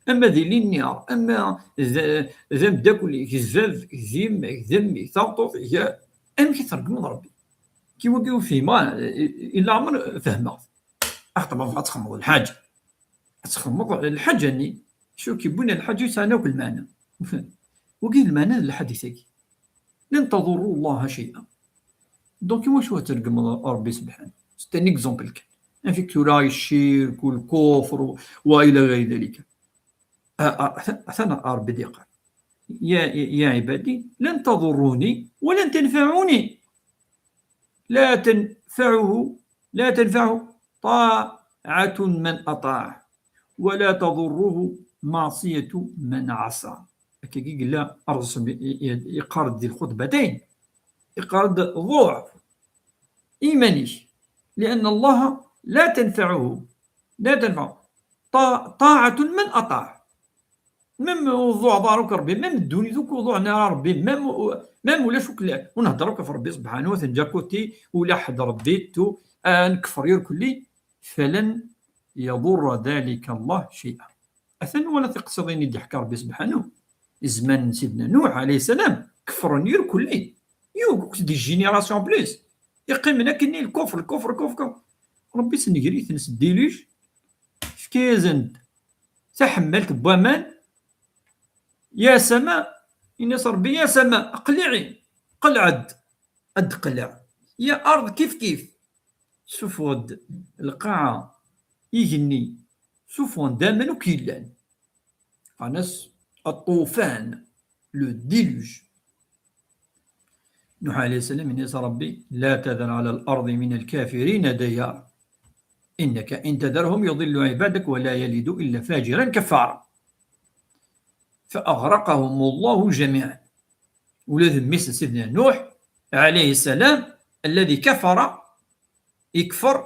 ama d illi-nni, ama d, d ameddakel-ik, d bab-k, d yemma-k, d mmi-k, tameṭṭut-ik, amek i tṛeggmeḍ Ṛebbi? Ki wagi ur fhimeɣ, i, i leɛmer fehmeɣ-t. Axaṭer ma tebɣa ad txedmeḍ lḥaǧa, ad txedmeḍ lḥaǧa-nni, acu k-yewwin lḥaǧa yesɛan akk lmeɛna. Wagi d lmeɛna n lḥadit-agi. لن تضروا الله شيئا. Donc, iwacu ad tregmeḍ Ṛebbi subḥanahu? C'est un exemple kan. Amek tura ccirk u lkufr u, wa ila ɣayri dalika. A, a, atan, atan Ṛebbi d-yeqqar: يا، يا عبادي لن تضروني ولن تنفعوني. لا تنفعه، لا تنفعه طاعة من أطاع، ولا تضره معصية من عصى. Akkagi yella Ṛṛesul i, i, yeqqar-d di lxutbatayn, yeqqar-d: ḍuɛ iman-ik, لأن الله لا تنفعه، لا تنفع طا-، طاعة من أطاع. Même ur ḍuɛeḍ ara akk Ṛebbi, même ddunit akk ur ḍuɛen ara Ṛebbi, même, même ulac akk la-, ur nhedder akk ɣef Ṛebbi subḥanahu, atan d'un côté, ula ḥedd Ṛebbi, tu, ad nekfer irkelli, فلن يضر ذلك الله شيئا. Atan wala tiqsiḍin i d-yeḥka Ṛebbi subḥanahu. I zzman n Sidna Nuḥ alayhi ssalam, kefren irkelli. Yug, des générations en plus. Iqqimen akkenni, lkufr, lkufr, lkufr, lkufr. Ṛebbi ssenger-iten s déluge, yefka-yasen-d taḥemmalt n waman, يا سماء، yenna-yas Ṛebbi: يا سماء اقلعي، qelɛed, ad d-teqleɛ. يا أرض كيف كيف، ssuffeɣ-d lqaɛa, igenni, ssuffeɣ-d aman akk yellan. Qqaren-as الطوفان, le déluge. Nuḥ alayhi ssalam, yenna-yas Ṛebbi: لا تذر على الأرض من الكافرين ديارا إنك إن تذرهم يضلوا عبادك ولا يلدوا إلا فاجرا كفارا. فأغرقهم الله جميعا. Ula d mmi-s n Sidna Nuḥ alayhi ssalam, الذي كفر, yekfer,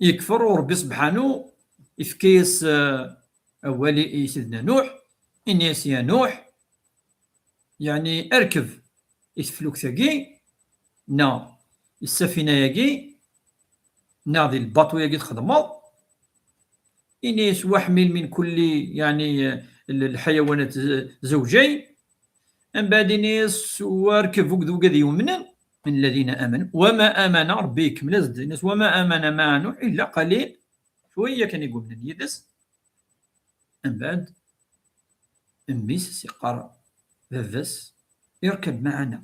yekfer, u Ṛebbi subḥanahu yefka-yas, eh, awal i, i Sidna Nuḥ, yenna-yas: يا نوح, yeɛni, rkeb i teflukt-agi, neɣ i ssafina-agi, neɣ di lbaṭu-agi txedmeḍ, yenna-yas: واحمل من كل, yeɛni, l-, الحيوانات ز-, زوجين. Mbeɛd yenna-yas: واركب, akked wigad yumnen, من الذين آمنوا وما آمن, Ṛebbi ikemmel-as-d, yenna-yas: وما آمن مع نوح إلا قليل. Cwiya kan i yumnen yid-s. Mbeɛd, mmi-s as-yeqqar baba-s: اركب معنا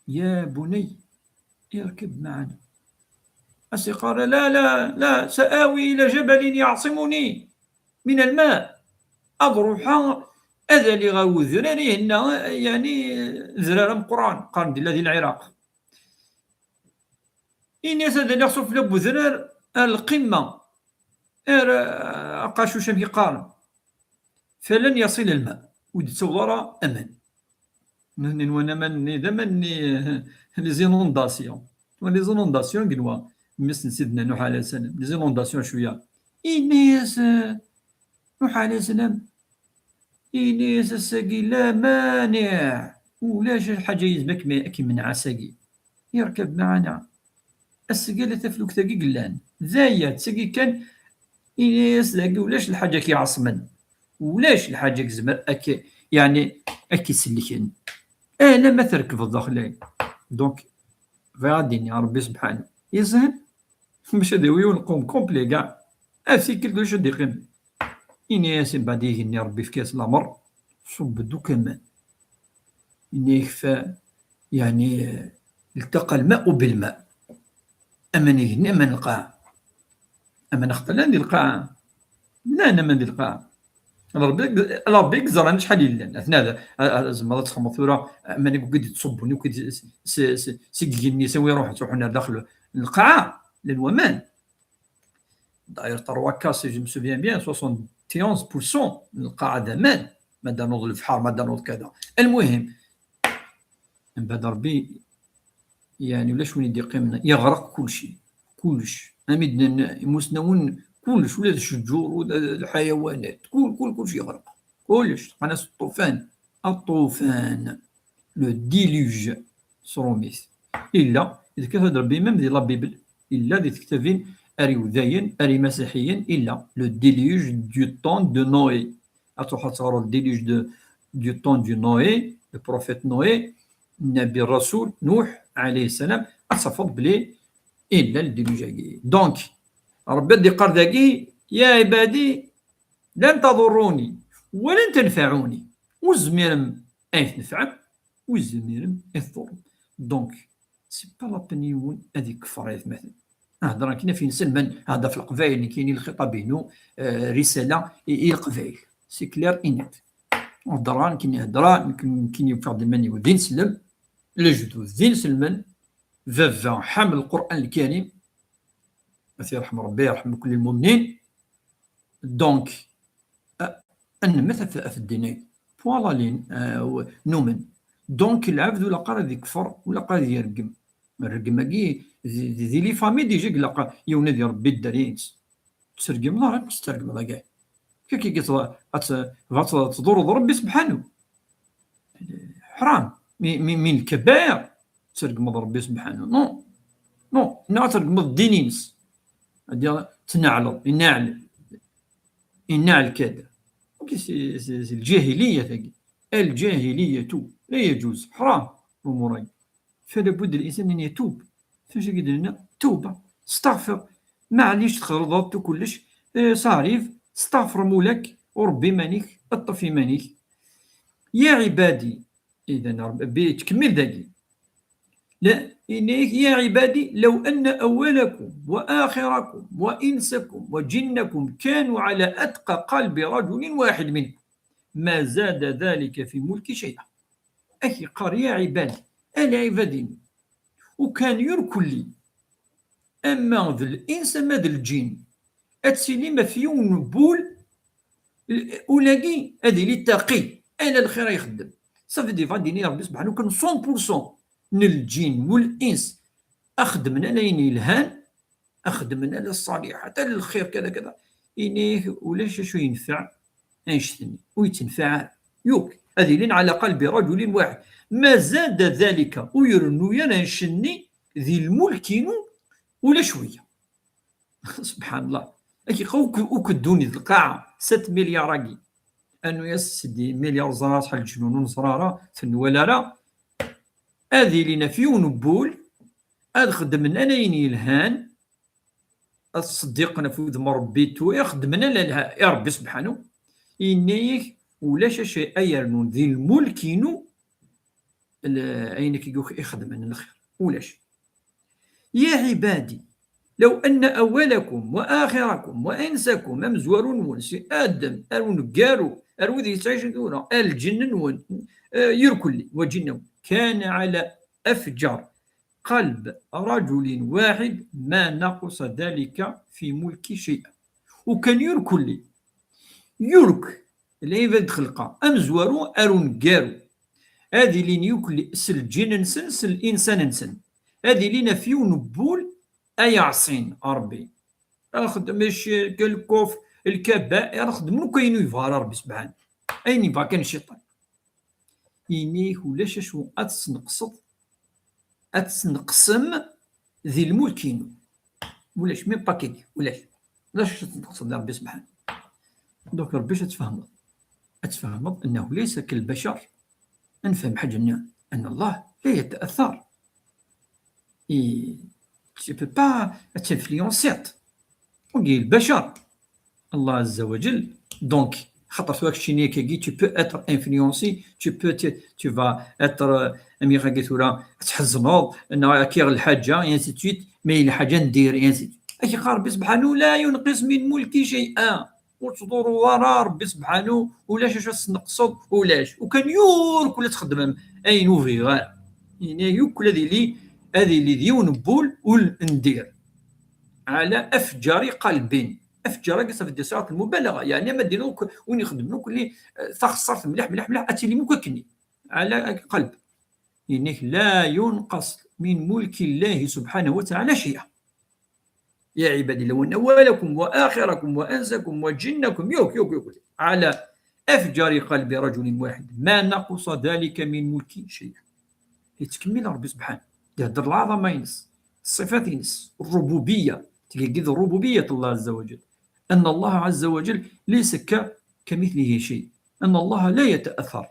يا بني، اركب معنا. As-yeqqar: لا، لا، لا، سآوي إلى جبل يعصمني من الماء. Ad ruḥeɣ ad aliɣ ɣer wedrar, ihenna, yeɛni, adrar ameqqran, qqaren-d yella di Lɛiraq. Ini-as ad aliɣ sufella n wedrar ar lqimma, ar, eh, aqacuc, amek i qqaren. فلن يصل الماء, ur d-yettaweḍ ara aman. Nutni nwan aman-nni d aman-nni, les inondations. Nwan les inondations, genwa, mmi-s n Sidna Nuḥ alayhi ssalam, les inondations cwiya. Ini-as, eh, Nuḥ alayhi ssalam, ini-as: ass-agi la maniɛ, ulac lḥaǧa yezmer ad kem-, ad k-imneɛ ass-agi. اركب معنا. Ass-agi ala taflukt-agi i yellan. D aya, d tagi kan, ini-as dagi ulac lḥaǧa i k-iɛeṣmen. Ulac lḥaǧa i yezmer ad k-, yeɛni, ad k-isellken. Alamma trekbeḍ daxel-agi. Donc, bɣiɣ ad d-iniɣ Ṛebbi subḥanahu, yeẓhan, maca d awi unqum complet kɛa. Ar tikkelt ulac ad d-iqqim. Ini-as mbeɛd igenni Ṛebbi yefka-as lameṛ. ṣubb-d akk aman. Yenna-yak fa, yeɛni, التقى الماء بالماء. Aman igenni, aman lqaɛa. Aman xeṭṭan di lqaɛa. Llan aman di lqaɛa. Ṛebbi, Ṛebbi i yeẓran acḥal i llan. Atna da, a, a, tzemreḍ ad txemmeḍ tura, aman i d-iṣubben akk s, s, s, seg igenni, s wi iruḥen, ttruḥun ar daxel n lqaɛa, llan waman. D'ailleurs, trois quarts, si je me souviens bien, soixante et onze pour cent n lqaɛa d aman, ma d-nuḍ lebḥer, ma d-nuḍ kada. Lmuhim, mbeɛd Ṛebbi, yeɛni ulac win i d-iqqimen, yeɣreq kulci, kullec. Am i d-nnan imusnawen, kullec, ula d ccǧur, ula d lḥayawanat, kul, kul, kullec yeɣreq. Kullec, qqaren-as ṭṭufan, aṭṭufan, le déluge, s ṛṛumit. Illa, yekkat-d Ṛebbi même di la Bible, illa di tektabin ar iwdayen, ar imasiḥiyen, illa, le déluge du temps de Noé. Ad truḥeḍ ad teɣreḍ le déluge de, du temps de Noé, le prophète Noé, Nnabi Rasul Nuḥ, alayhi ssalam, ad tafeḍ belli illa le déluge-agi. Donc, Ṛebbi ad d-iqqar dagi, يا عبادي لن تضروني ولن تنفعوني. Ur tezmirem ad yi-tnefɛem, ur tezmirem ad yi-tḍurrem. Donc, c'est pas la peine yiwen ad ikeffer, ay atmaten. Hḍeṛ akken ɣef inselmen, hḍeṛ ɣef Leqbayel, nekkini lxiṭab-inu, eh, risala i, i Leqbayel. C'est clair et net. Hḍeṛ, nekkini hḍeṛ, nekk-, nekkini ufiɣ-d iman-iw d ineslem, lejdud d inselmen, baba ḥamel Lqur'an Lkarim, ad t-yerḥem Ṛebbi, yerḥem kul lmumnin. Donc, a-, ad nemmet ɣef, ɣef ddin-agi. Point à la ligne, euh, numen. Donc, lɛebd ur ilaq ara ad ikeffer, ur ilaq ara ad yergem. Rregm-agi, di, di, di les familles déjà ilaq yiwen ad irebbi dderya-ines. Tergmeḍ ara, tergmeḍ agi. Kaki ad t-, ad t-, ad tḍurreḍ Ṛebbi subḥanu. Ḥram. Mi, mi, min lkabair, tergmeḍ Ṛebbi subḥanu. Non. Non. Neɣ tergmeḍ ddin-ines. Ad tneɛleḍ, ineɛl, ineɛl kada. Ok, c'est, c'est, c'est الجاهلية tagi. الجاهلية لا يجوز. Ḥram, lumuṛ-agi. فلا بد الإنسان أن يتوب. Facu i d-nenna? Tawba. Steɣfir. Maɛlic txelḍeḍ kullec. Eh, ça arrive. Steɣfir mul-ik, u ṛebbi iman-ik, ṭṭef iman-ik. يا عبادي. Idan, Ṛebbi yettkemmil dagi. La, yenna-yak, يا عبادي لو أن أولكم وآخركم وإنسكم وجنكم كانوا على أتقى قلب رجل واحد منكم ما زاد ذلك في ملكي شيئا. Ak-yeqqar, يا عبادي, a lɛibad-inu, ukan yurkelli, ama d lins, ama d lǧin, ad tilim ɣef yiwen n wul, ulagi ad yili taqi, ala lxir ay ixeddem. Ça veut dire, ad d-yini Ṛebbi subḥanu kan cent pour cent n lǧin u lins ad xedmen ala ayen yelhan, ad xedmen ala ṣṣaliḥat, ala lxir, kada, kada. Ini-ak, ulac acu yenfeɛ annect-nni, ur yettenfeɛ ara. Yuk, ad ilin ɛla qalbi rajulin waḥid. Ma zada dalika, ur irennu ara annect-nni di lmulk-inu ula cwiya. Subḥanallah. Akk, akk ddunit, lqaɛa, sept milliards-agi. Anu-yas sidi milliard ẓrara, ṣḥal leǧnun ur neẓra ara, ur ten-nwala ara. Ad ilin ɣef yiwen n wul, ad xedmen ala ayen yelhan, ad ṣeddiqen ɣef wudem n Ṛebbi tura, xedmen ala lha-, i Ṛebbi subḥanu, yenna-yak, ulac acu ay yernun di lmulk-inu, l-, ayen akka i xedmen n lxir. Ulac. يا عبادي لو أن أولكم وآخركم وإنسكم, amezwaru-nwen, si Adem ar uneggaru, ar wid yettɛicen tura, ar lǧenn-nwen, eh, irkelli, wa jinnaw, كان على أفجر قلب رجل واحد ما نقص ذلك في ملكي شيئا. Ukan yurkelli, yurk, lɛibad xelqa, amezwaru ar uneggaru, ad ilin yurkelli s lǧin-nsen, s linsan-nsen, ad ilin ɣef yiwen n wul ay ɛṣin Ṛebbi. Ad xedmen ccirk, lkufr, lkabair, ad xedmen akk ayen ur yebɣa ara Ṛebbi subḥanu. Ayen yebɣa kan cciṭan. Ini-ak ulac acu ad tesneqseḍ, ad tesneqsem di lmulk-inu. Ulac, même pas kaki, ulac. Ulac acu ad tesneqseḍ di Ṛebbi subḥanu. Donc, Ṛebbi acu ad tfehmeḍ? Ad tfehmeḍ أنه ليس كالبشر. Ad nefhem ḥaǧa-nni, أن الله لا يتأثر. Et tu peux pas ad t-influenceḍ. Wagi lbacar. Allah azza wa jall, donc, Xaṭer tura keččini akkagi, tu peux être influencé, tu peux, tu, tu vas être, euh, amiɣ agi tura, ad tḥezneḍ, neɣ akka lḥaǧa, et ainsi de suite, mais lḥaǧa n dir, et ainsi de suite. Ak iqqar Rebbi sebḥanu, لا ينقص من ملكي شيئا. Ur tḍurruḍ ara Rebbi sebḥanu, ulac acu ad tesneqseḍ, ulac. Ukan yur kul ad txeddmem ayen ur bɣiɣ ara. Ini yukk ad ili, ad ili d yiwen n wul, ul n dir. على أفجر قلب. Afǧar-agi, ça veut dire صيغة المبالغة. Yeɛni, ma d-iniɣ win ixeddmen akk, eh, taxeṣṣart mliḥ, mliḥ, mliḥ, ad tilim akk akkenni. على قلب. Ini-k, لا ينقص من ملك الله سبحانه وتعالى شيئا. يا عبادي، لو أن أولكم وآخركم وإنسكم وجنكم، يوك، يوك، يوك، على أفجر قلب رجل واحد ما نقص ذلك من ملكي شيئا. Yettkemmil Rebbi subḥanahu. Yehder lɛaḍama-ines, ṣṣifat-ines, الربوبية. Tgeggi d الربوبية الله عز وجل. أن الله عز وجل ليس ك-، كمثله شيء. أن الله لا يتأثر.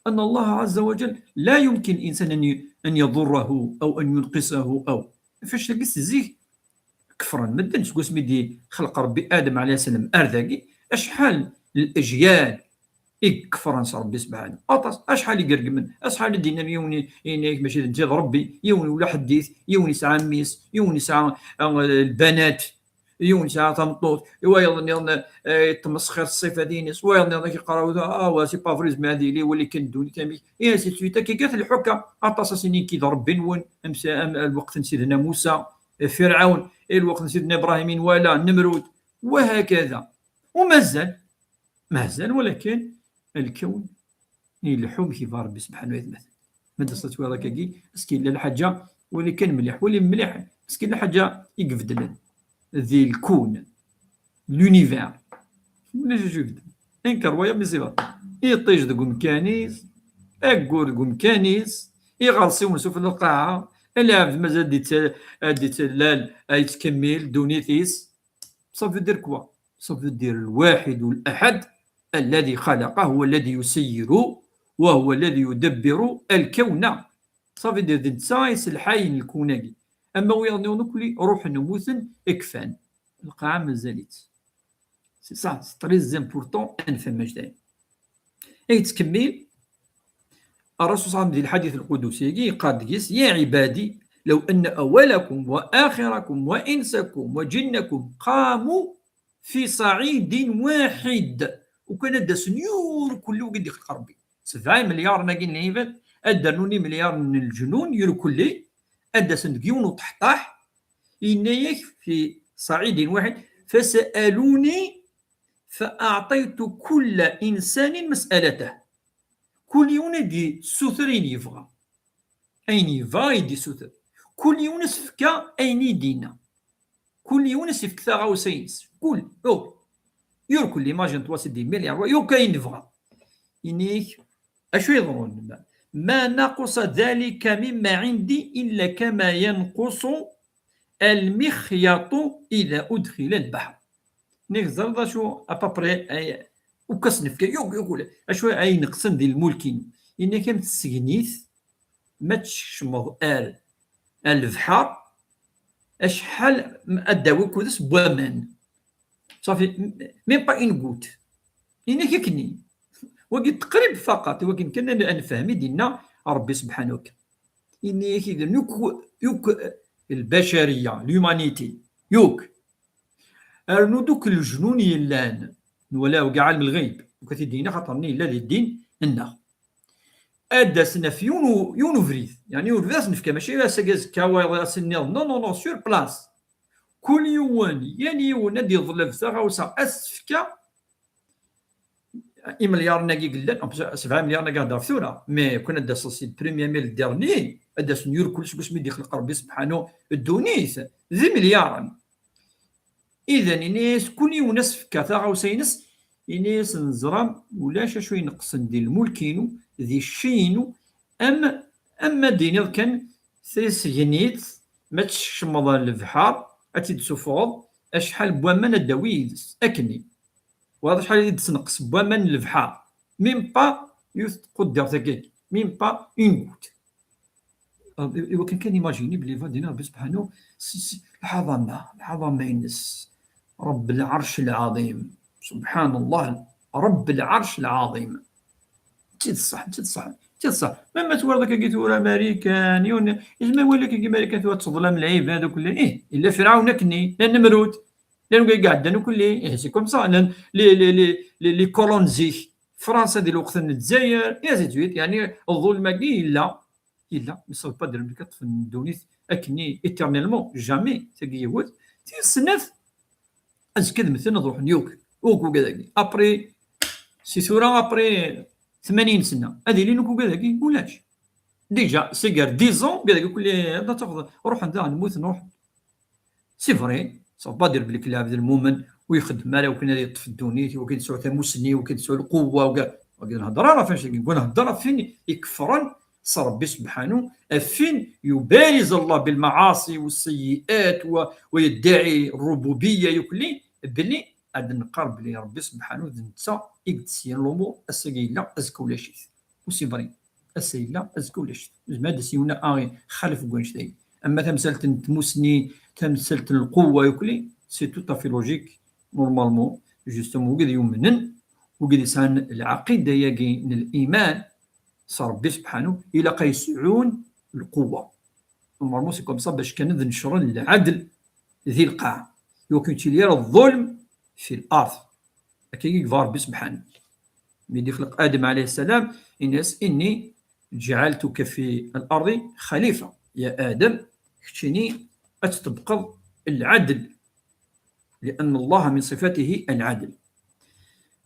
أن الله عز وجل لا يمكن الإنسان أن ي-، أن يضره أو أن ينقصه أو. Fac tagi s zik kefren medden seg wasmi d-ixleq Rebbi Adem alayhi ssalam ar dagi, acḥal n lejyal i ikefren s Rebbi sebḥanu. Aṭas, acḥal i iregmen, acḥal i d-yennan yiwen i-, yenna-yak mačči d netta i d Rebbi, yiwen ulaḥ ddit, yiwen yesɛa mmi-s, yiwen yesɛa, ah, lbanat, yiwen yesɛa tameṭṭut, wayeḍ nniḍen, eh, yettmesxir s ṣṣifat-ines, wayeḍ nniḍen ak iqqar, ah, wa, c'est pas vrai, zmer ad yili, wali kan ddunit amek, et ainsi de suite, akka gat lḥuka, aṭas a s-inin nekki d Rebbi-nwen, am s-, am lweqt n Sidna Musa, eh, Firɛawn, i lweqt n Sidna Ibrahim i nwala, Nemrud, وهكذا. ومازال، مازال، ولكن الكون يلحو مكيف ربي سبحانه وتعالى. ما درت تويضا كاكي، اسكي لا الحاجة، ولكن مليح، ولي مليح، اسكي لا حاجة يقفدلن ذي الكون، l'univers. ولا جوج يقفدلن. انكر ويا مزيبا. يطيج دقو مكانيس، اقور دقو مكانيس، يغرسي ونسو في القاعة، العبد مازال ديت-، ديتلال، يتكمل دونيتيس. Ça veut dire quoi? Ça veut dire الواحد الأحد الذي خلق، هو الذي يسير وهو الذي يدبر الكون. Ça veut dire d netta i yesselḥayen lkun-agi. Ama wiyaḍ-nniḍen akk ruḥen mmuten, kfan. Lqaɛa mazal-itt. C'est ça, c'est très important ad nefhem ajdɛin. Ay yettkemmil الرسول صلى الله عليه وسلم di lḥadit lqudusi-agi, yeqqar deg-s: يا عبادي، لو أن أولكم وآخركم وإنسكم وجنكم قاموا في صعيد واحد. Ukan ad d-asen yur kulli wigi d-ixleq Rebbi, sebɛa imelyaren-agi n lɛibad, ad d-rnun imelyaren n leǧnun yur kulli, ad d-asen deg yiwen uṭeḥṭaḥ, yenna-yak في صعيد واحد: فسألوني فأعطيت كل إنسان مسألته. Kul yiwen ad d-yessuter ayen yebɣa. Ayen yebɣa i d-yessuter. Kul yiwen ad s-fkeɣ ayen i d-yenna. Kul yiwen ad s-yefk taɣawsa-ines. Kul, oh. Yur kul, imagine-toi, c'est des milliards, yur ayen nebɣa. Ini-k, acu yeḍrun? ما نقص ذلك مما عندي إلا كما ينقص المخيط إذا أدخل البحر. Nek ẓer d acu, à peu près, ay, ukas nefka, yuk, yuk, ula. Acu ay neqsen di lmulk-inu? Ini-k am tsegnit, ma tsekcmeḍ ar, ar lebḥer, acḥal m-, ad d-tawi kudes n waman. Safi, m-, même pas une goutte. Ini-k akkenni. Wagi teqrib faqat, wagi kan ad nefhem i d-yenna Rebbi subḥanahu wa taɛala. Ini-k idan yuk, yuk, lbacariya, l'humanité, yuk. Rnu-d akk leǧnun yellan, nwala wagi ɛalem lɣayb, uka t-id-yenna xaṭer-nni yella di ddin-nneɣ. Ad d-asen ɣef yiwen u-, yiwen ubrid, yeɛni ur d as-nefka, mačči ass-agi azekka, wayeḍ ass-nniḍen, non, non, non, sur place. Kul yiwen, yal yiwen ad d-yeḍleb taɣawsa, ad s-tefka, imelyaren-agi yellan, en plus, sebɛa imelyaren-agi hder ɣef tura, mais kun ad d-taseḍ si premier mai le dernier, ad d-asen yur kul seg wasmi d-ixleq Rebbi subḥanu ddunit, d imelyaren. Idan, ini-as, kul yiwen ad s-fkeɣ taɣawsa-ines, ini-as, neẓra ulac acu ineqsen di lmulk-inu, di cci-inu, am, am ma d-tiniḍ kan tisegnit, ma tsekcmeḍ ɣer lebḥer, ad tt-id-tessufɣeḍ, acḥal n waman ad d-tawi yid-s, akkenni. Wayeḍ acḥal i d-tesneqs n waman n lebḥer. Même pas yiwet tquddert akka, même pas une goutte. I-, iwakken kan imagini belli va d-ini Rebbi subḥanu, s-, s-, lɛaḍama, lɛaḍama-ines. Rebbi lɛerc lɛaḍim. Subḥan Allah. Ṛebb lɛerc lɛaḍim. D tidet ṣṣeḥ, d tidet ṣṣeḥ, d tidet ṣṣeḥ. Même ma twalaḍ akkagi tura Marikan, yiwen, yezmer wali akkagi Marikan tura teḍlam lɛibad akk llan. Ih, yella Ferɛun akkenni, llan Nemrud, llan wigi iɛeddan akk lli. Ih, c'est comme ça. Llan les, les, les, les, les colons zik, Fransa di lweqt n Lezzayer, et ainsi de suite. Yeɛni, ḍḍulm-agi yella, yella, mais ça veut pas dire belli ad ṭṭfen ddunit akkenni éternellement, jamais, tagi yiwet. Tis snat, azekka ad mmten ad ruḥen yakk, akk wigad-agi. Après, si tura, après tmanyin sna, ad ilin akk wigad-agi? Ulac. Déjà, c'est-à-dire dix ans, wigad-agi kulli ad tafeḍ, ruḥen daɣen, mmuten, ruḥen. C'est vrai, ça veut pas dire belli lɛebd lmumen ur ixeddem ara, wakken ad yeṭṭef ddunit, wakken ad yesɛu tamussni, wakken ad yesɛu lquwwa, wakken, wakken nhedder ara ɣef annect-agi, nekkni nhedder ɣef win ikefren s Ṛebbi subḥanu, ɣef win yubariz Allah بالمعاصي والسيئات و-, ويدعي الربوبية يكلي، belli ad neqqar belli Ṛebbi subḥanu d netta i yessyen lumuṛ, ass-agi yella, azekka ulac-it. Ur c'est vrai. Ass-a yella, azekka ulac-it. Nezmer ad d-tas yiwen ad ixalef deg wannect-agi. Ama tamsalt n tmussni, tamsalt n lquwwa, yakk lli, c'est tout à fait logique, normalement, justement, wigad yumnen, wigad yesɛan lɛaqida-agi n liman s Ṛebbi subḥanu, ilaq ad yesɛun lquwwa. Normalement, c'est comme ça, bac kan ad necren lɛadel di lqaɛa. Iwakken ur yettili ara ḍḍulm fi lard. Akka i yebɣa Ṛebbi subḥanu. Mi d-ixleq Adem alayhi ssalam, yenna-yas: إني جعلتك في الأرض خليفة. Ya Adem, keččini ad tṭebbqeḍ lɛadel. لأن الله من صفاته العدل.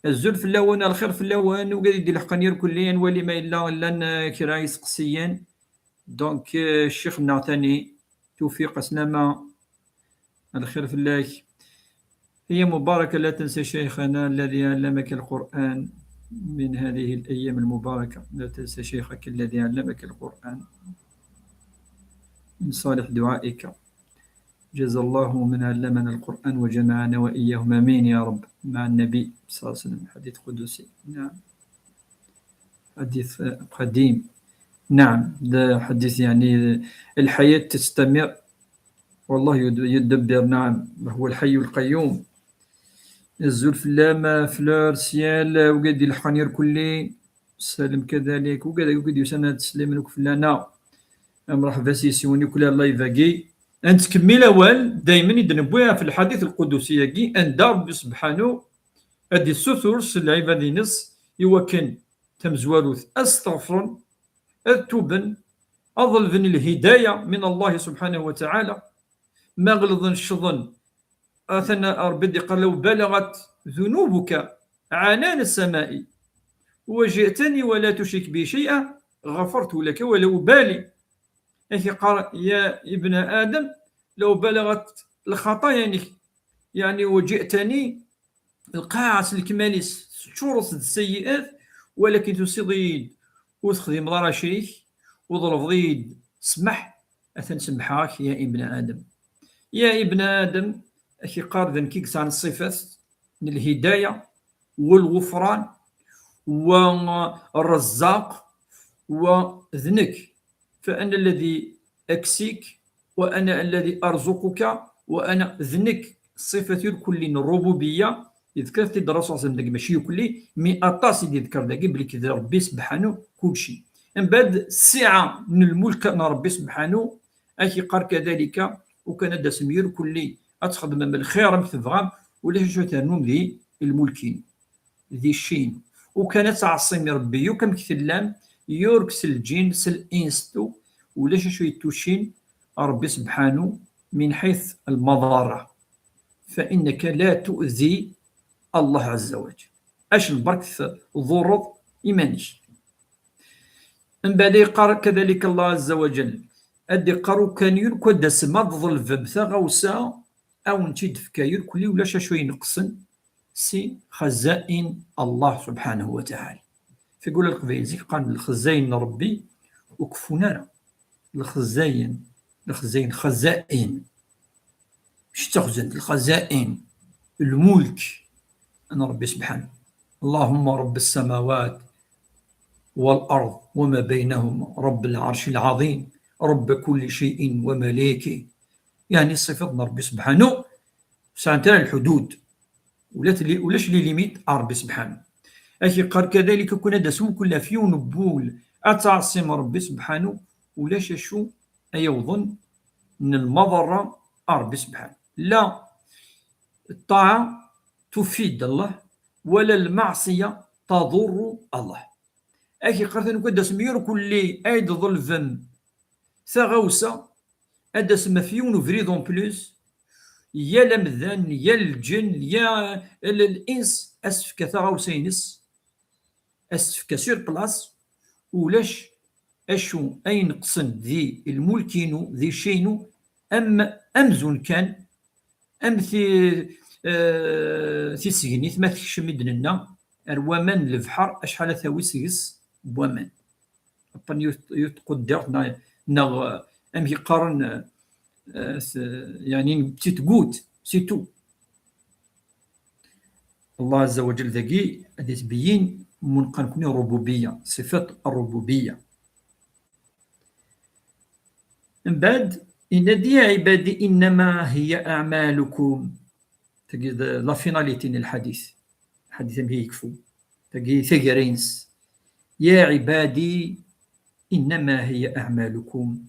Azul fell-awen, lxir fell-awen, wigad i d-ileḥqen irkelli, ad nwali ma yella llan, eh, kra iseqsiyen. Donc, eh, ccix-nneɣ tani, Tufiq Aslama, lxir fell-ak. هي مباركة، لا تنسى شيخنا الذي علمك القرآن من هذه الأيام المباركة، لا تنسى شيخك الذي علمك القرآن من صالح دعائك. جزا الله من علمنا القرآن وجمعنا وإياهم، آمين يا رب، مع النبي صلى الله عليه وسلم. حديث قدسي. نعم. حديث، آه، قديم. نعم، ده حديث يعني، الحياة تستمر والله يد-، يدبر، نعم، وهو الحي القيوم. Azul fell-am, Fleur Ciel, wigad d-ileḥqen irkelli. Salam kadalik, wigad, wigad yusan ad slimen akk fell-aneɣ. Mreḥba s yisiwen yakk llan live-agi. Ad nettkemmil awal, daymen i d-newwi ɣef lḥadit lqudusi-agi, anda Ṛebbi subḥanu ad d-issutur s lɛibad-ines i wakken tamezwarut ad steɣfren, ad tuben, ad ḍelben lhidaya min Allah subḥanahu wa taɛala. Ma ɣelḍen ccḍen, atan Ṛebbi d-iqqar: لو بلغت ذنوبك عنان السماء وجئتني ولا تشرك بي شيئا غفرت لك ولا أبالي. Ad k-iqqar: يا ابن آدم، لو بلغت الخطايا، يعني، يعني وجئتني، lqaɛa s lekmal-is teččureḍ d sseyiat, walakin tusiḍ-iyi-d ur texdimeḍ ara crik, ur ḍelbeḍ-iyi-d ssmaḥ, atan semmḥeɣ-ak, ya ibna Adem. Ya ibna Adem, ad k-iqqar d nekk i yesɛan ṣṣifat n lhidaya, wa lɣufran, wa Ṛṛezzaq, wa d nekk. فأنا الذي أكسيك، وأنا الذي أرزقك، وأنا d nekk. Ṣṣifat irkelli n ṛṛububiyya, yedker-t-id Ṛṛasul ṣalla Llahu ɛalayhi wa sallam dagi, mačči irkelli, mi aṭas i d-yedker dagi, belli d Ṛebbi sebḥanu kulci. Mbeɛd, ssiɛa n lmulk n Ṛebbi sebḥanu, ad k-iqqar kadalika, ukan ad d-tasem irkelli, ad txedmem lxir amek tebɣam, ulac acu ad ternum di lmulk-in. Di ccin. Ukan ad tɛeṣṣim Ṛebbi yakk amek tellam, yurk s lǧin, s linstu, ulac acu yettuccin Ṛebbi sebḥanu min ḥayt lmaḍarra. فإنك لا تؤذي الله عز وجل. Acu n berk tḍurreḍ iman-ik. Mbeɛd yeqqar kadalika Allah عز وجل, ad d-iqqar ukan yurk ad d-tasem ad tḍelbem taɣawsa, ad wen-tt-id-tefka yurkelli, ulac acu ineqsen si xazain Allah subḥanahu wa taɛala. Fi gula leqbayel zik qqaren lxazain n Ṛebbi ur keffun ara. Lxazain, lxazain, xazain. Mačči d taxzant, lxazain, lmulk n Ṛebbi subḥanahu. اللهم رب السماوات والأرض وما بينهما رب العرش العظيم رب كل شيء ومليكه. Yeɛni ṣṣifat n Ṛebbi sebḥanu ur sɛant ara lḥudud. Ula tli-, ulac les limites a Ṛebbi sebḥanu. Ak-iqqar kadalik, akken ad d-tasem mkul ɣef yiwen n wul ad tɛaṣim Ṛebbi sebḥanu, ulac acu ay yawḍen n lmaḍerra a Ṛebbi sebḥanu. La ṭṭaɛa tufid Allah, wala lmaɛṣiya taḍurru Allah. Ak-iqqar, akken ad d-tasem irkelli ay d-tḍelbem taɣawsa, ad d-tasem ɣef yiwen ubrid en plus, yal amdan, yal lǧen, yal l-, l-ins, ad s-tefka taɣawsa-ines, ad s-tefka sur place, ulac acu ay ineqsen di lmulk-inu, di cci-inu, am, amzun kan, am ti-, eh, tisegnit ma tekcem i d-nenna, ar waman n lebḥer, acḥal ad tawi seg-s n waman. Aṭṭan yiwet, yiwet tquddert neɣ, neɣ, eh, amek i qqaren, eh, s-, yeɛni, petite goutte, c'est tout. Allah Azza wa Jal dagi ad itbeyyin mu neqqar nekni rububiyya, ṣifat rububiyya. Mbeɛd, yenna-d: يا عبادي إنما هي أعمالكم. Tagi d la finalité n lḥadit. Lḥadit amek i yekfu. Tagi taggara-ines. يا عبادي إنما هي أعمالكم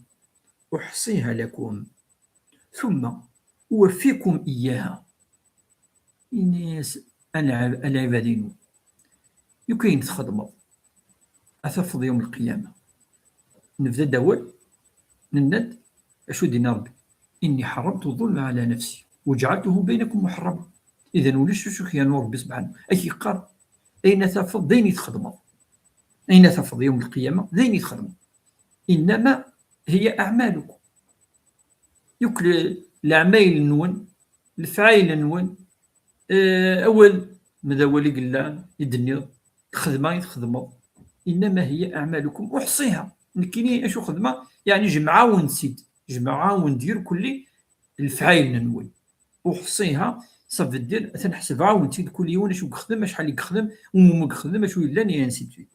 أحصيها لكم ثم أوفيكم إياها. Ini-as: a lɛib-, a lɛibad-inu, yakk ayen txedmeḍ, ad tafeḍ yawm lqiyama. Nebda-d awal, nenna-d acu d-yenna Ṛebbi: إني حرمت الظلم على نفسي وجعلته بينكم محرما. Idan ulac acu k-yernu Ṛebbi sebḥanu. Ak-iqqar, ayen ad tafeḍ d ayen i txedmeḍ. Ayen ad tafeḍ yawm lqiyama d ayen i txedmeḍ. إنما هي أعمالكم. Yakk le-, leɛmayel-nwen, lefɛayel-nwen, eh, awal, ma d awal i yellan, i d-tenniḍ, lxedma i txedmeḍ, إنما هي أعمالكم أحصيها. Nekkini acu xedmeɣ, yeɛni jemɛeɣ-awen-tt-id, jemɛeɣ-awen-d irkelli lefɛayel-nwen. أحصيها, ça veut dire, atan ḥesbeɣ-awen-tt-id kul yiwen acu yexdem, acḥal i yexdem, umi yexdem, acu yellan, et ainsi de suite.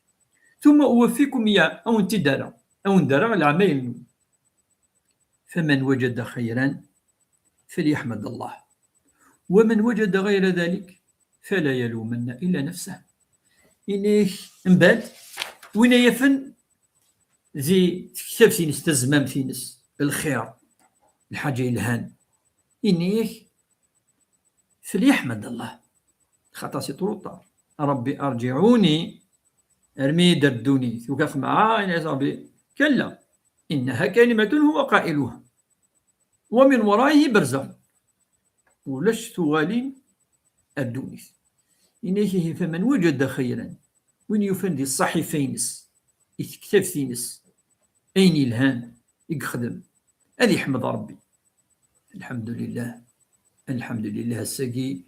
ثم أوفيكم إياها, awen-tt-id-rreɣ, awen-d-rreɣ leɛmayel-nwen. فمن وجد خيرا فليحمد الله ومن وجد غير ذلك فلا يلومن إلا نفسه. Ini-ak, mbeɛd, win ay yafen di tektabt-ines, tazmamt-ines, lxir, lḥaǧa yelhan, ini-ak, فليحمد الله. Xaṭer c'est trop tard. رب ارجعون, rnu-yi-d ar ddunit. Ugaɣ mɛa, ini-as Ṛebbi, كلا إنها كلمة هو قائلها ومن ورائه برزخ. Ulac tuɣalin ar ddunit. Ini-ak ihi, فمن وجد خيرا, win yufan di ṣṣaḥifa-ines, i tektabt-ines, ayen yelhan i yexdem, ad yeḥmed Ṛebbi. الحمد لله. الحمد لله, ass-agi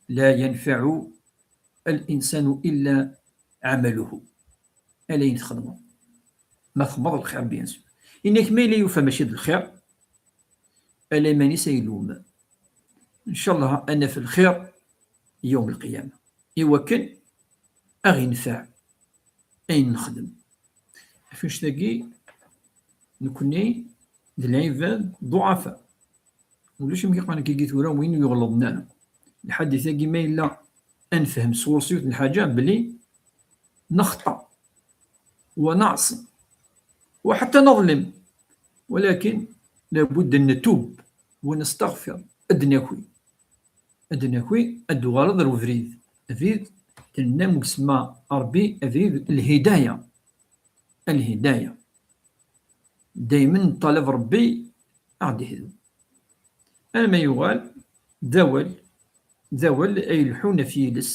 لا ينفع الإنسان إلا عمله. Ala ayen txedmeḍ. Ma txedmeḍ lxir, bien sûr. Ini-ak ma yella yufa mačči d lxir, ala iman-is ay ilum. Ncallah ad naf lxir yawm lqiyama. Iwakken ad ɣ-infeɛ ayen nexdem. Ɣef annect-agi, nekni d lɛibad ḍuɛafa. Ulac amek i qqaren akka tura, win ur yeɣliḍen ara. Lḥadit-agi ma yella ad nefhem sɣur-s yiwet n lḥaǧa, belli nexṭa, wa neɛṣi, wa ḥatta neḍlem, walakin labud ad netub, wa nestaɣfir, ad d-naki, ad d-naki, ad d-tuɣaleḍ ar ubrid. Abrid, tenna, mugsemma Ṛebbi, abrid lhidaya. Lhidaya. Daymen neṭṭalab Ṛebbi a ɣ-d-ihdu. Alma yuɣal d awal, d awal ay ileḥḥun ɣef yiles,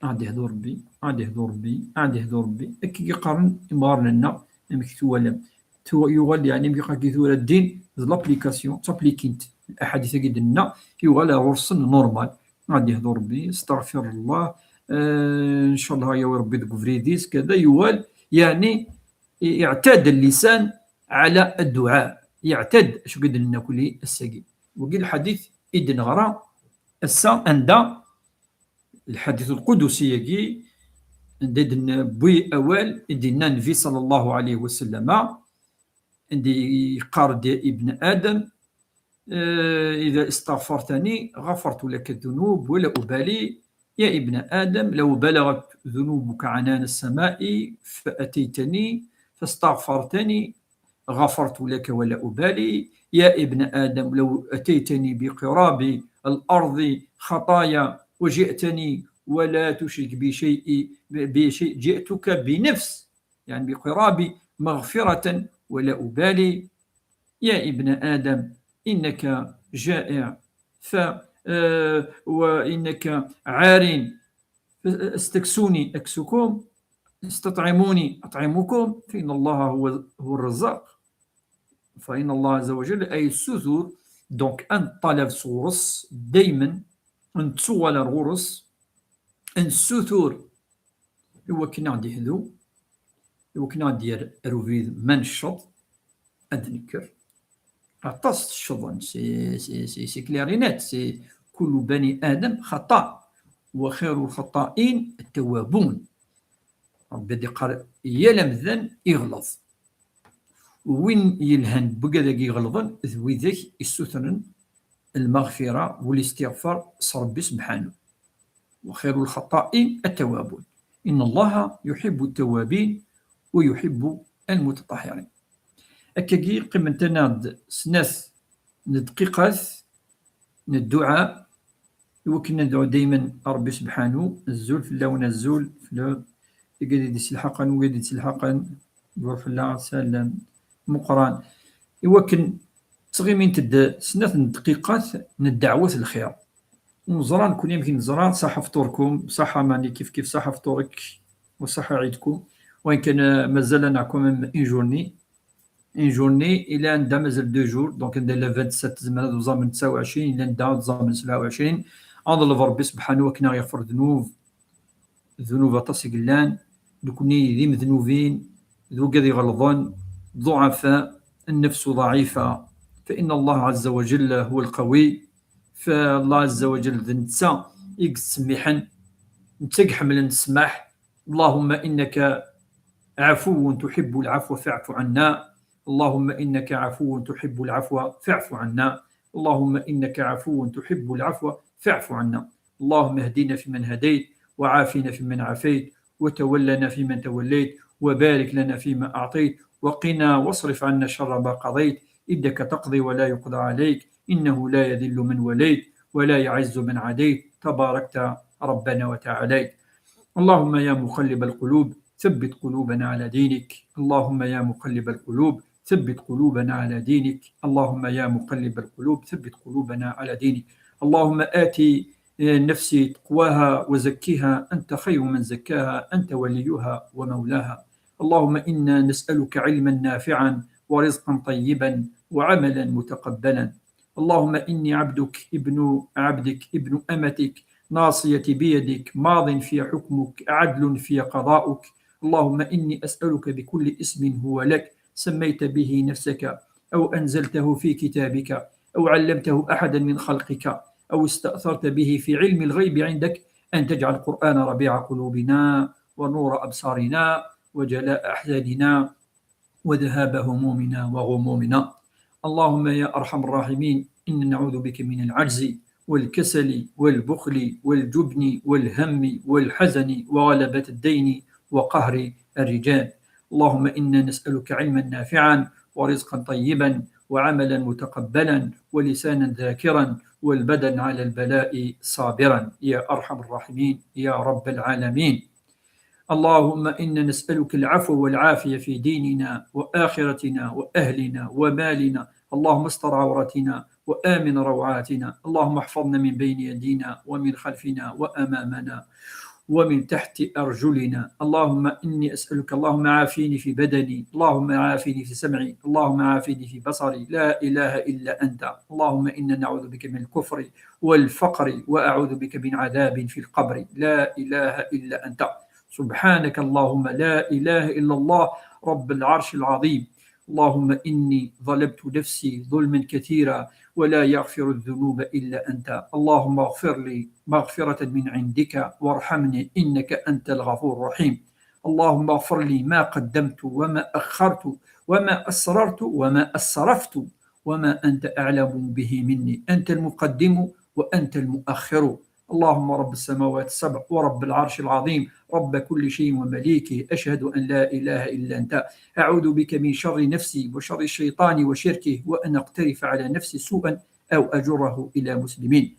a ɣ-d-ihdu Ṛebbi, a ɣ-d-ihdu Ṛebbi, a ɣ-d-ihdu Ṛebbi. Akka i qqaren imɣaren-nneɣ, amek twalam. Tu-, yuɣal, yeɛni, amek i qqaren tura ddin, d l'application, ttaplikint. Aḥadit-agi d-nenna, yuɣal ar ɣur-sen normal. A ɣ-d-ihdu Ṛebbi, استغفر الله, eh, ncallah a ɣ-yawi Ṛebbi deg ubrid-is, kada, yuɣal, yeɛni, i-, اعتاد اللسان على الدعاء. Yeɛtad, acu i d-nenna kulli ass-agi. Wagi lḥadit i d-neɣra ass-a, anda lḥadit lqudusi-agi, anda i d-newwi awal, i d-yenna Nnbi صلى الله عليه وسلم, anda yeqqar-d: يا ابن آدم, eh, إذا استغفرتني غفرت لك الذنوب ولا أبالي, يا ابن آدم، لو بلغت ذنوبك عنان السماء فأتيتني فاستغفرتني غفرت لك ولا أبالي. يا ابن آدم، لو أتيتني بقراب الأرض خطايا وجئتني ولا تشرك بي شيء، بي شيء، جئتك بنفس، يعني بقراب مغفرة ولا أبالي. يا ابن آدم، إنك جائع، ف-، آه، وإنك عار، فاستكسوني أكسكم، استطعموني أطعمكم، فإن الله هو، هو الرزاق. فإن الله عز وجل أي السثور، donc أن طلب سورس دايما، أن تسوال غورس، أن السثور، هو كنا عندي هدو، هو كنا عندي روفيد ما نشط، أد نكر. Aṭas tecceḍen, c'est, c'est, c'est, c'est clair et net, c'est كل بني آدم خطاء وخير الخطائين التوابون. Ṛebbi ad iqqar yal amdan iɣleḍ. Win yelhan n wigad-agi iɣelḍen d widak issutren lmaɣfira walistiɣfar s Ṛebbi sebḥanu. وخير الخطائين التوابون. إن الله يحب التوابين ويحب المتطهرين. Akkagi qqiment-aneɣ-d snat n dqiqat n dduɛa, iwakken ad nedɛu daymen Ṛebbi sebḥanu, azul fell-awen, azul fell-, wigad i d-iselḥaqen, wigad i d-iselḥaqen, dur fell-aɣ, ssalam meqqran, iwakken ttɣimint-d snat n dqiqat n ddeɛwat lxir. Neẓra nekni amek neẓra, ṣaḥa fṭurkum, ṣaḥa mani kif kif, ṣaḥa fṭurek, wa ṣaḥa ɛidkum. Wayen kan, eh, mazal-aneɣ quand même une journée. Une journée, ila anda mazal deux jours, donc anda ila vingt-sept, zemren ad uẓamen tesɛa u ɛecrin, ila anda ad uẓamen sebɛa u ɛecrin. Ad neḍleb Ṛebbi sebḥanu akken ad aɣ-yeɣfer ddnub, ddnub aṭas i yellan, nekni d imednubin, d wigad iɣelḍen, ḍuɛafa, النفس ضعيفة، فإن الله عز وجل هو القوي. فالله عز وجل d netta i yettsemmiḥen, netta i iḥemmlen ssmaḥ. اللهم إنك عفو تحب العفو فاعف عنا. اللهم إنك عفو تحب العفو فاعف عنا. اللهم إنك عفو تحب العفو فاعف عنا. اللهم اهدنا فيمن هديت، وعافنا فيمن عافيت، وتولنا فيمن توليت، وبارك لنا فيما أعطيت، وقنا واصرف عنا شر ما قضيت، إنك تقضي ولا يقضى عليك، إنه لا يذل من وليت، ولا يعز من عاديت، تباركت ربنا وتعاليت. اللهم يا مقلب القلوب، ثبت قلوبنا على دينك. اللهم يا مقلب القلوب، ثبت قلوبنا على دينك. اللهم يا مقلب القلوب، ثبت قلوبنا على دينك. اللهم آت نفسي تقواها وزكها، أنت خير من زكاها، أنت وليها ومولاها. اللهم إنا نسألك علما نافعا ورزقا طيبا وعملا متقبلا. اللهم إني عبدك ابن عبدك ابن أمتك، ناصيتي بيدك، ماض في حكمك، عدل في قضاؤك. اللهم إني أسألك بكل اسم هو لك، سميت به نفسك، أو أنزلته في كتابك، أو علمته أحدا من خلقك، أو استأثرت به في علم الغيب عندك، أن تجعل القرآن ربيع قلوبنا، ونور أبصارنا، وجلاء أحزاننا، وذهاب همومنا وغمومنا. اللهم يا أرحم الراحمين، إنا نعوذ بك من العجز والكسل والبخل والجبن والهم والحزن وغلبة الدين وقهر الرجال. اللهم إنا نسألك علما نافعا ورزقا طيبا وعملا متقبلا ولسانا ذاكرا والبدن على البلاء صابرا، يا أرحم الراحمين يا رب العالمين. اللهم إنا نسألك العفو والعافية في ديننا وآخرتنا وأهلنا ومالنا. اللهم استر عوراتنا وآمن روعاتنا. اللهم احفظنا من بين يدينا ومن خلفنا وأمامنا ومن تحت أرجلنا. اللهم إني أسألك، اللهم عافيني في بدني، اللهم عافني في سمعي، اللهم عافني في بصري، لا إله إلا أنت. اللهم إنا نعوذ بك من الكفر والفقر، وأعوذ بك من عذاب في القبر، لا إله إلا أنت. سبحانك اللهم، لا إله إلا الله، رب العرش العظيم. اللهم إني ظلمت نفسي ظلما كثيرا ولا يغفر الذنوب إلا أنت. اللهم اغفر لي مغفرة من عندك وارحمني إنك أنت الغفور الرحيم. اللهم اغفر لي ما قدمت وما أخرت وما أسررت وما أسرفت وما أنت أعلم به مني. أنت المقدم وأنت المؤخر. اللهم رب السماوات السبع ورب العرش العظيم، رب كل شيء ومليكه، أشهد أن لا إله إلا أنت، أعوذ بك من شر نفسي وشر الشيطان وشركه، وأن أقترف على نفسي سوءا أو أجره إلى مسلمين.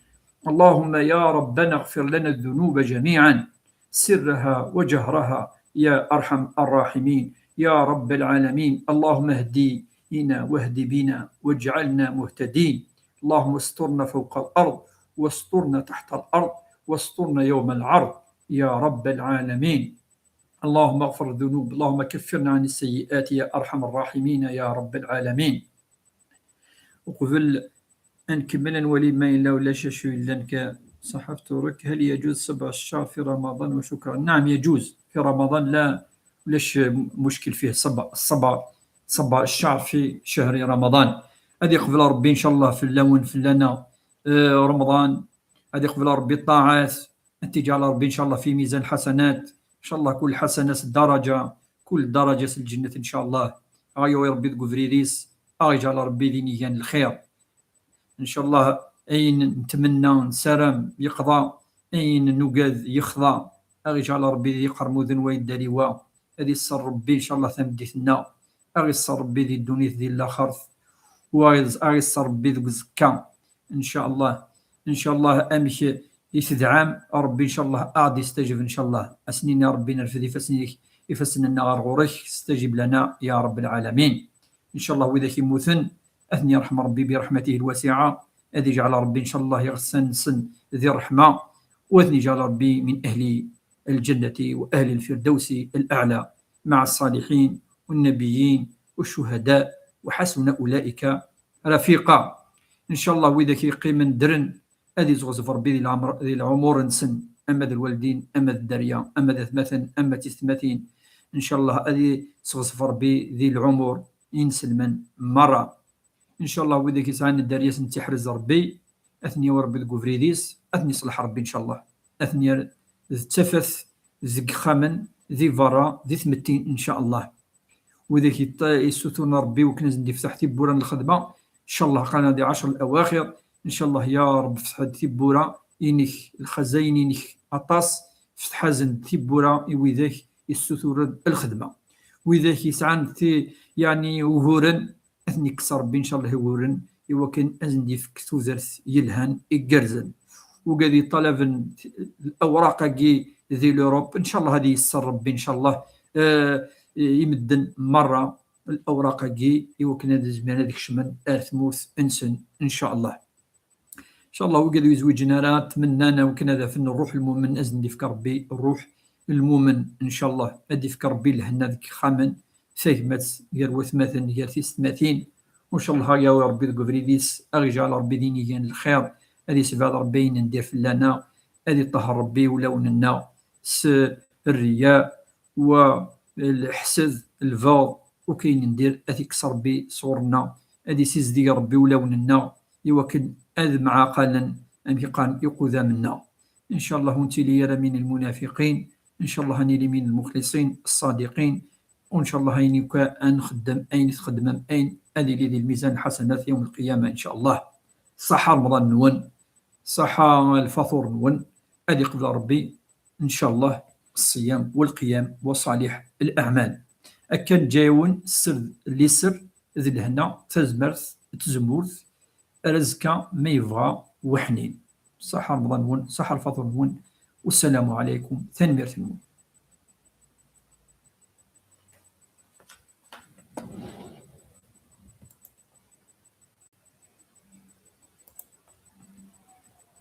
اللهم يا ربنا اغفر لنا الذنوب جميعا، سرها وجهرها، يا أرحم الراحمين، يا رب العالمين. اللهم اهدنا واهد بنا واجعلنا مهتدين. اللهم استرنا فوق الأرض واسترنا تحت الأرض واسترنا يوم العرض، يا رب العالمين. اللهم اغفر الذنوب، اللهم كفرنا عن السيئات، يا أرحم الراحمين، يا رب العالمين. Uqbel ad nkemmel, ad nwali ma yella ulac acu yellan ka صحة تورك. هل يجوز صبغ الشعر في رمضان؟ وشكرا. نعم، يجوز في رمضان، لا، ulac مشكل فيه. صبغ، صبغ، صبغ الشعر في شهر رمضان. Ad iqbel Ṛebbi إن شاء الله fell-awen, fell-aneɣ, eh, Remḍan. Ad iqbel Ṛebbi ṭṭaɛat. Ad t-iǧɛel Ṛebbi إن شاء الله في ميزان الحسنات. إن شاء الله كل حسنة s daraǧa, كل daraǧa s lǧennet إن شاء الله. Ad aɣ-yawi Ṛebbi deg ubrid-is, ad aɣ-iǧɛel Ṛebbi d inigan n lxir. إن شاء الله ayen netmenna, nessaram, yeqḍa, ayen nugad, yexḍa. Ad aɣ-iǧɛel Ṛebbi d iqermuden wa yedder i wa. Ad iṣṣer Ṛebbi إن شاء الله tameddit-nneɣ. Ad aɣ-iṣṣer Ṛebbi di ddunit, di laxert. Wa ad aɣ-iṣṣer Ṛebbi deg uẓekka إن شاء الله. إن شاء الله amek i tedɛam Ṛebbi إن شاء الله ad aɣ-d-istajeb إن شاء الله. Ad s-nini Ṛebbi nerfed ifassen-ik, ifassen-nneɣ ɣer ɣur-k, استجب لنا يا رب العالمين. إن شاء الله widak yemmuten ad ten-yerḥem Ṛebbi برحمته الواسعة. Ad iǧɛel Ṛebbi إن شاء الله iɣsan-nsen di ṛṛeḥma, u ad ten-iǧɛel Ṛebbi من أهل الجنة وأهل الفردوس الأعلى مع الصالحين والنبيين والشهداء وحسن أولئك رفيقا. إن شاء الله widak yeqqimen ddren, ad iseɣzef Ṛebbi di lɛemr-, di lɛumur-nsen, ama d lwaldin, ama d dderya, ama d atmaten, ama d tisetmatin. إن شاء الله ad iseɣzef Ṛebbi di lɛumur inselmen merra. إن شاء الله widak yesɛan dderya ad ten-iḥrez Ṛebbi, ad ten-yawi Ṛebbi deg ubrid-is, ad ten-iṣleḥ Ṛebbi إن شاء الله. Ad ten-yerr d tafat deg yixxamen, di berra, di tmetti إن شاء الله. Widak yet-, yessuturen Ṛebbi wakken ad sen-d-ifteḥ tiwwura n lxedma, إن شاء الله qqaren di ɛecr الأواخر. إن شاء الله يا رب فتح-d tiwwura-inek, lxazayen-inek aṭas, ftḥ-asen-d tiwwura i widak yessuturen lxedma. Widak yesɛan ti-, yeɛni uguren, ad ten-ikkes Ṛebbi إن شاء الله uguren, i wakken ad sen-d-ifk tudert yelhan igerrzen. Wigad yeṭṭalaben lawraq-agi di l'Europe, إن شاء الله ad yesser Ṛebbi إن شاء الله, eh, i medden merra lawraq-agi, i wakken ad zmiren ad kecmen ar tmurt-nsen إن شاء الله. إن شاء الله wigad ur yezwiǧen ara, tmennan wakken ad afen ṛṛuḥ lmumen, ad sen-d-ifk Ṛebbi ṛṛuḥ lmumen إن شاء الله. Ad d-ifk Ṛebbi lhenna deg yixxamen, tagmat gar watmaten, gar tisetmatin. وإن شاء الله ad aɣ-yawi Ṛebbi deg ubrid-is, ad aɣ-iǧɛel Ṛebbi d inigan n lxir, ad isebɛed Ṛebbi ayen n diri fell-aneɣ, ad iṭṭahher Ṛebbi ulawen-nneɣ s rriya, wa leḥsed, lbeɣḍ, u kayen n diri ad t-ikkes Ṛebbi sɣur-nneɣ, ad issizdeg Ṛebbi ulawen-nneɣ, i wakken ad mɛaqalen, amek i qqaren, iqudam-nneɣ. إن شاء الله ur nettili ara من المنافقين، إن شاء الله ad nili من المخلصين الصادقين، وإن شاء الله ayen akk ad nxeddem, ayen i txeddmem, ayen ad yili di lmizan lḥasanat yawm lqiyama إن شاء الله. Ṣaḥa Remḍan-nwen, ṣaḥa lfaṭur-nwen, ad iqbel Ṛebbi إن شاء الله الصيام والقيام وصالح الأعمال. Akka neǧǧa-yawen sser d liser d lehna, tazmert d tzemmurt, ar azekka ma yebɣa weḥnin. Ṣaḥa Remḍan-nwen, ṣaḥa lfaṭur-nwen, والسلام عليكم, tanemmirt-nwen.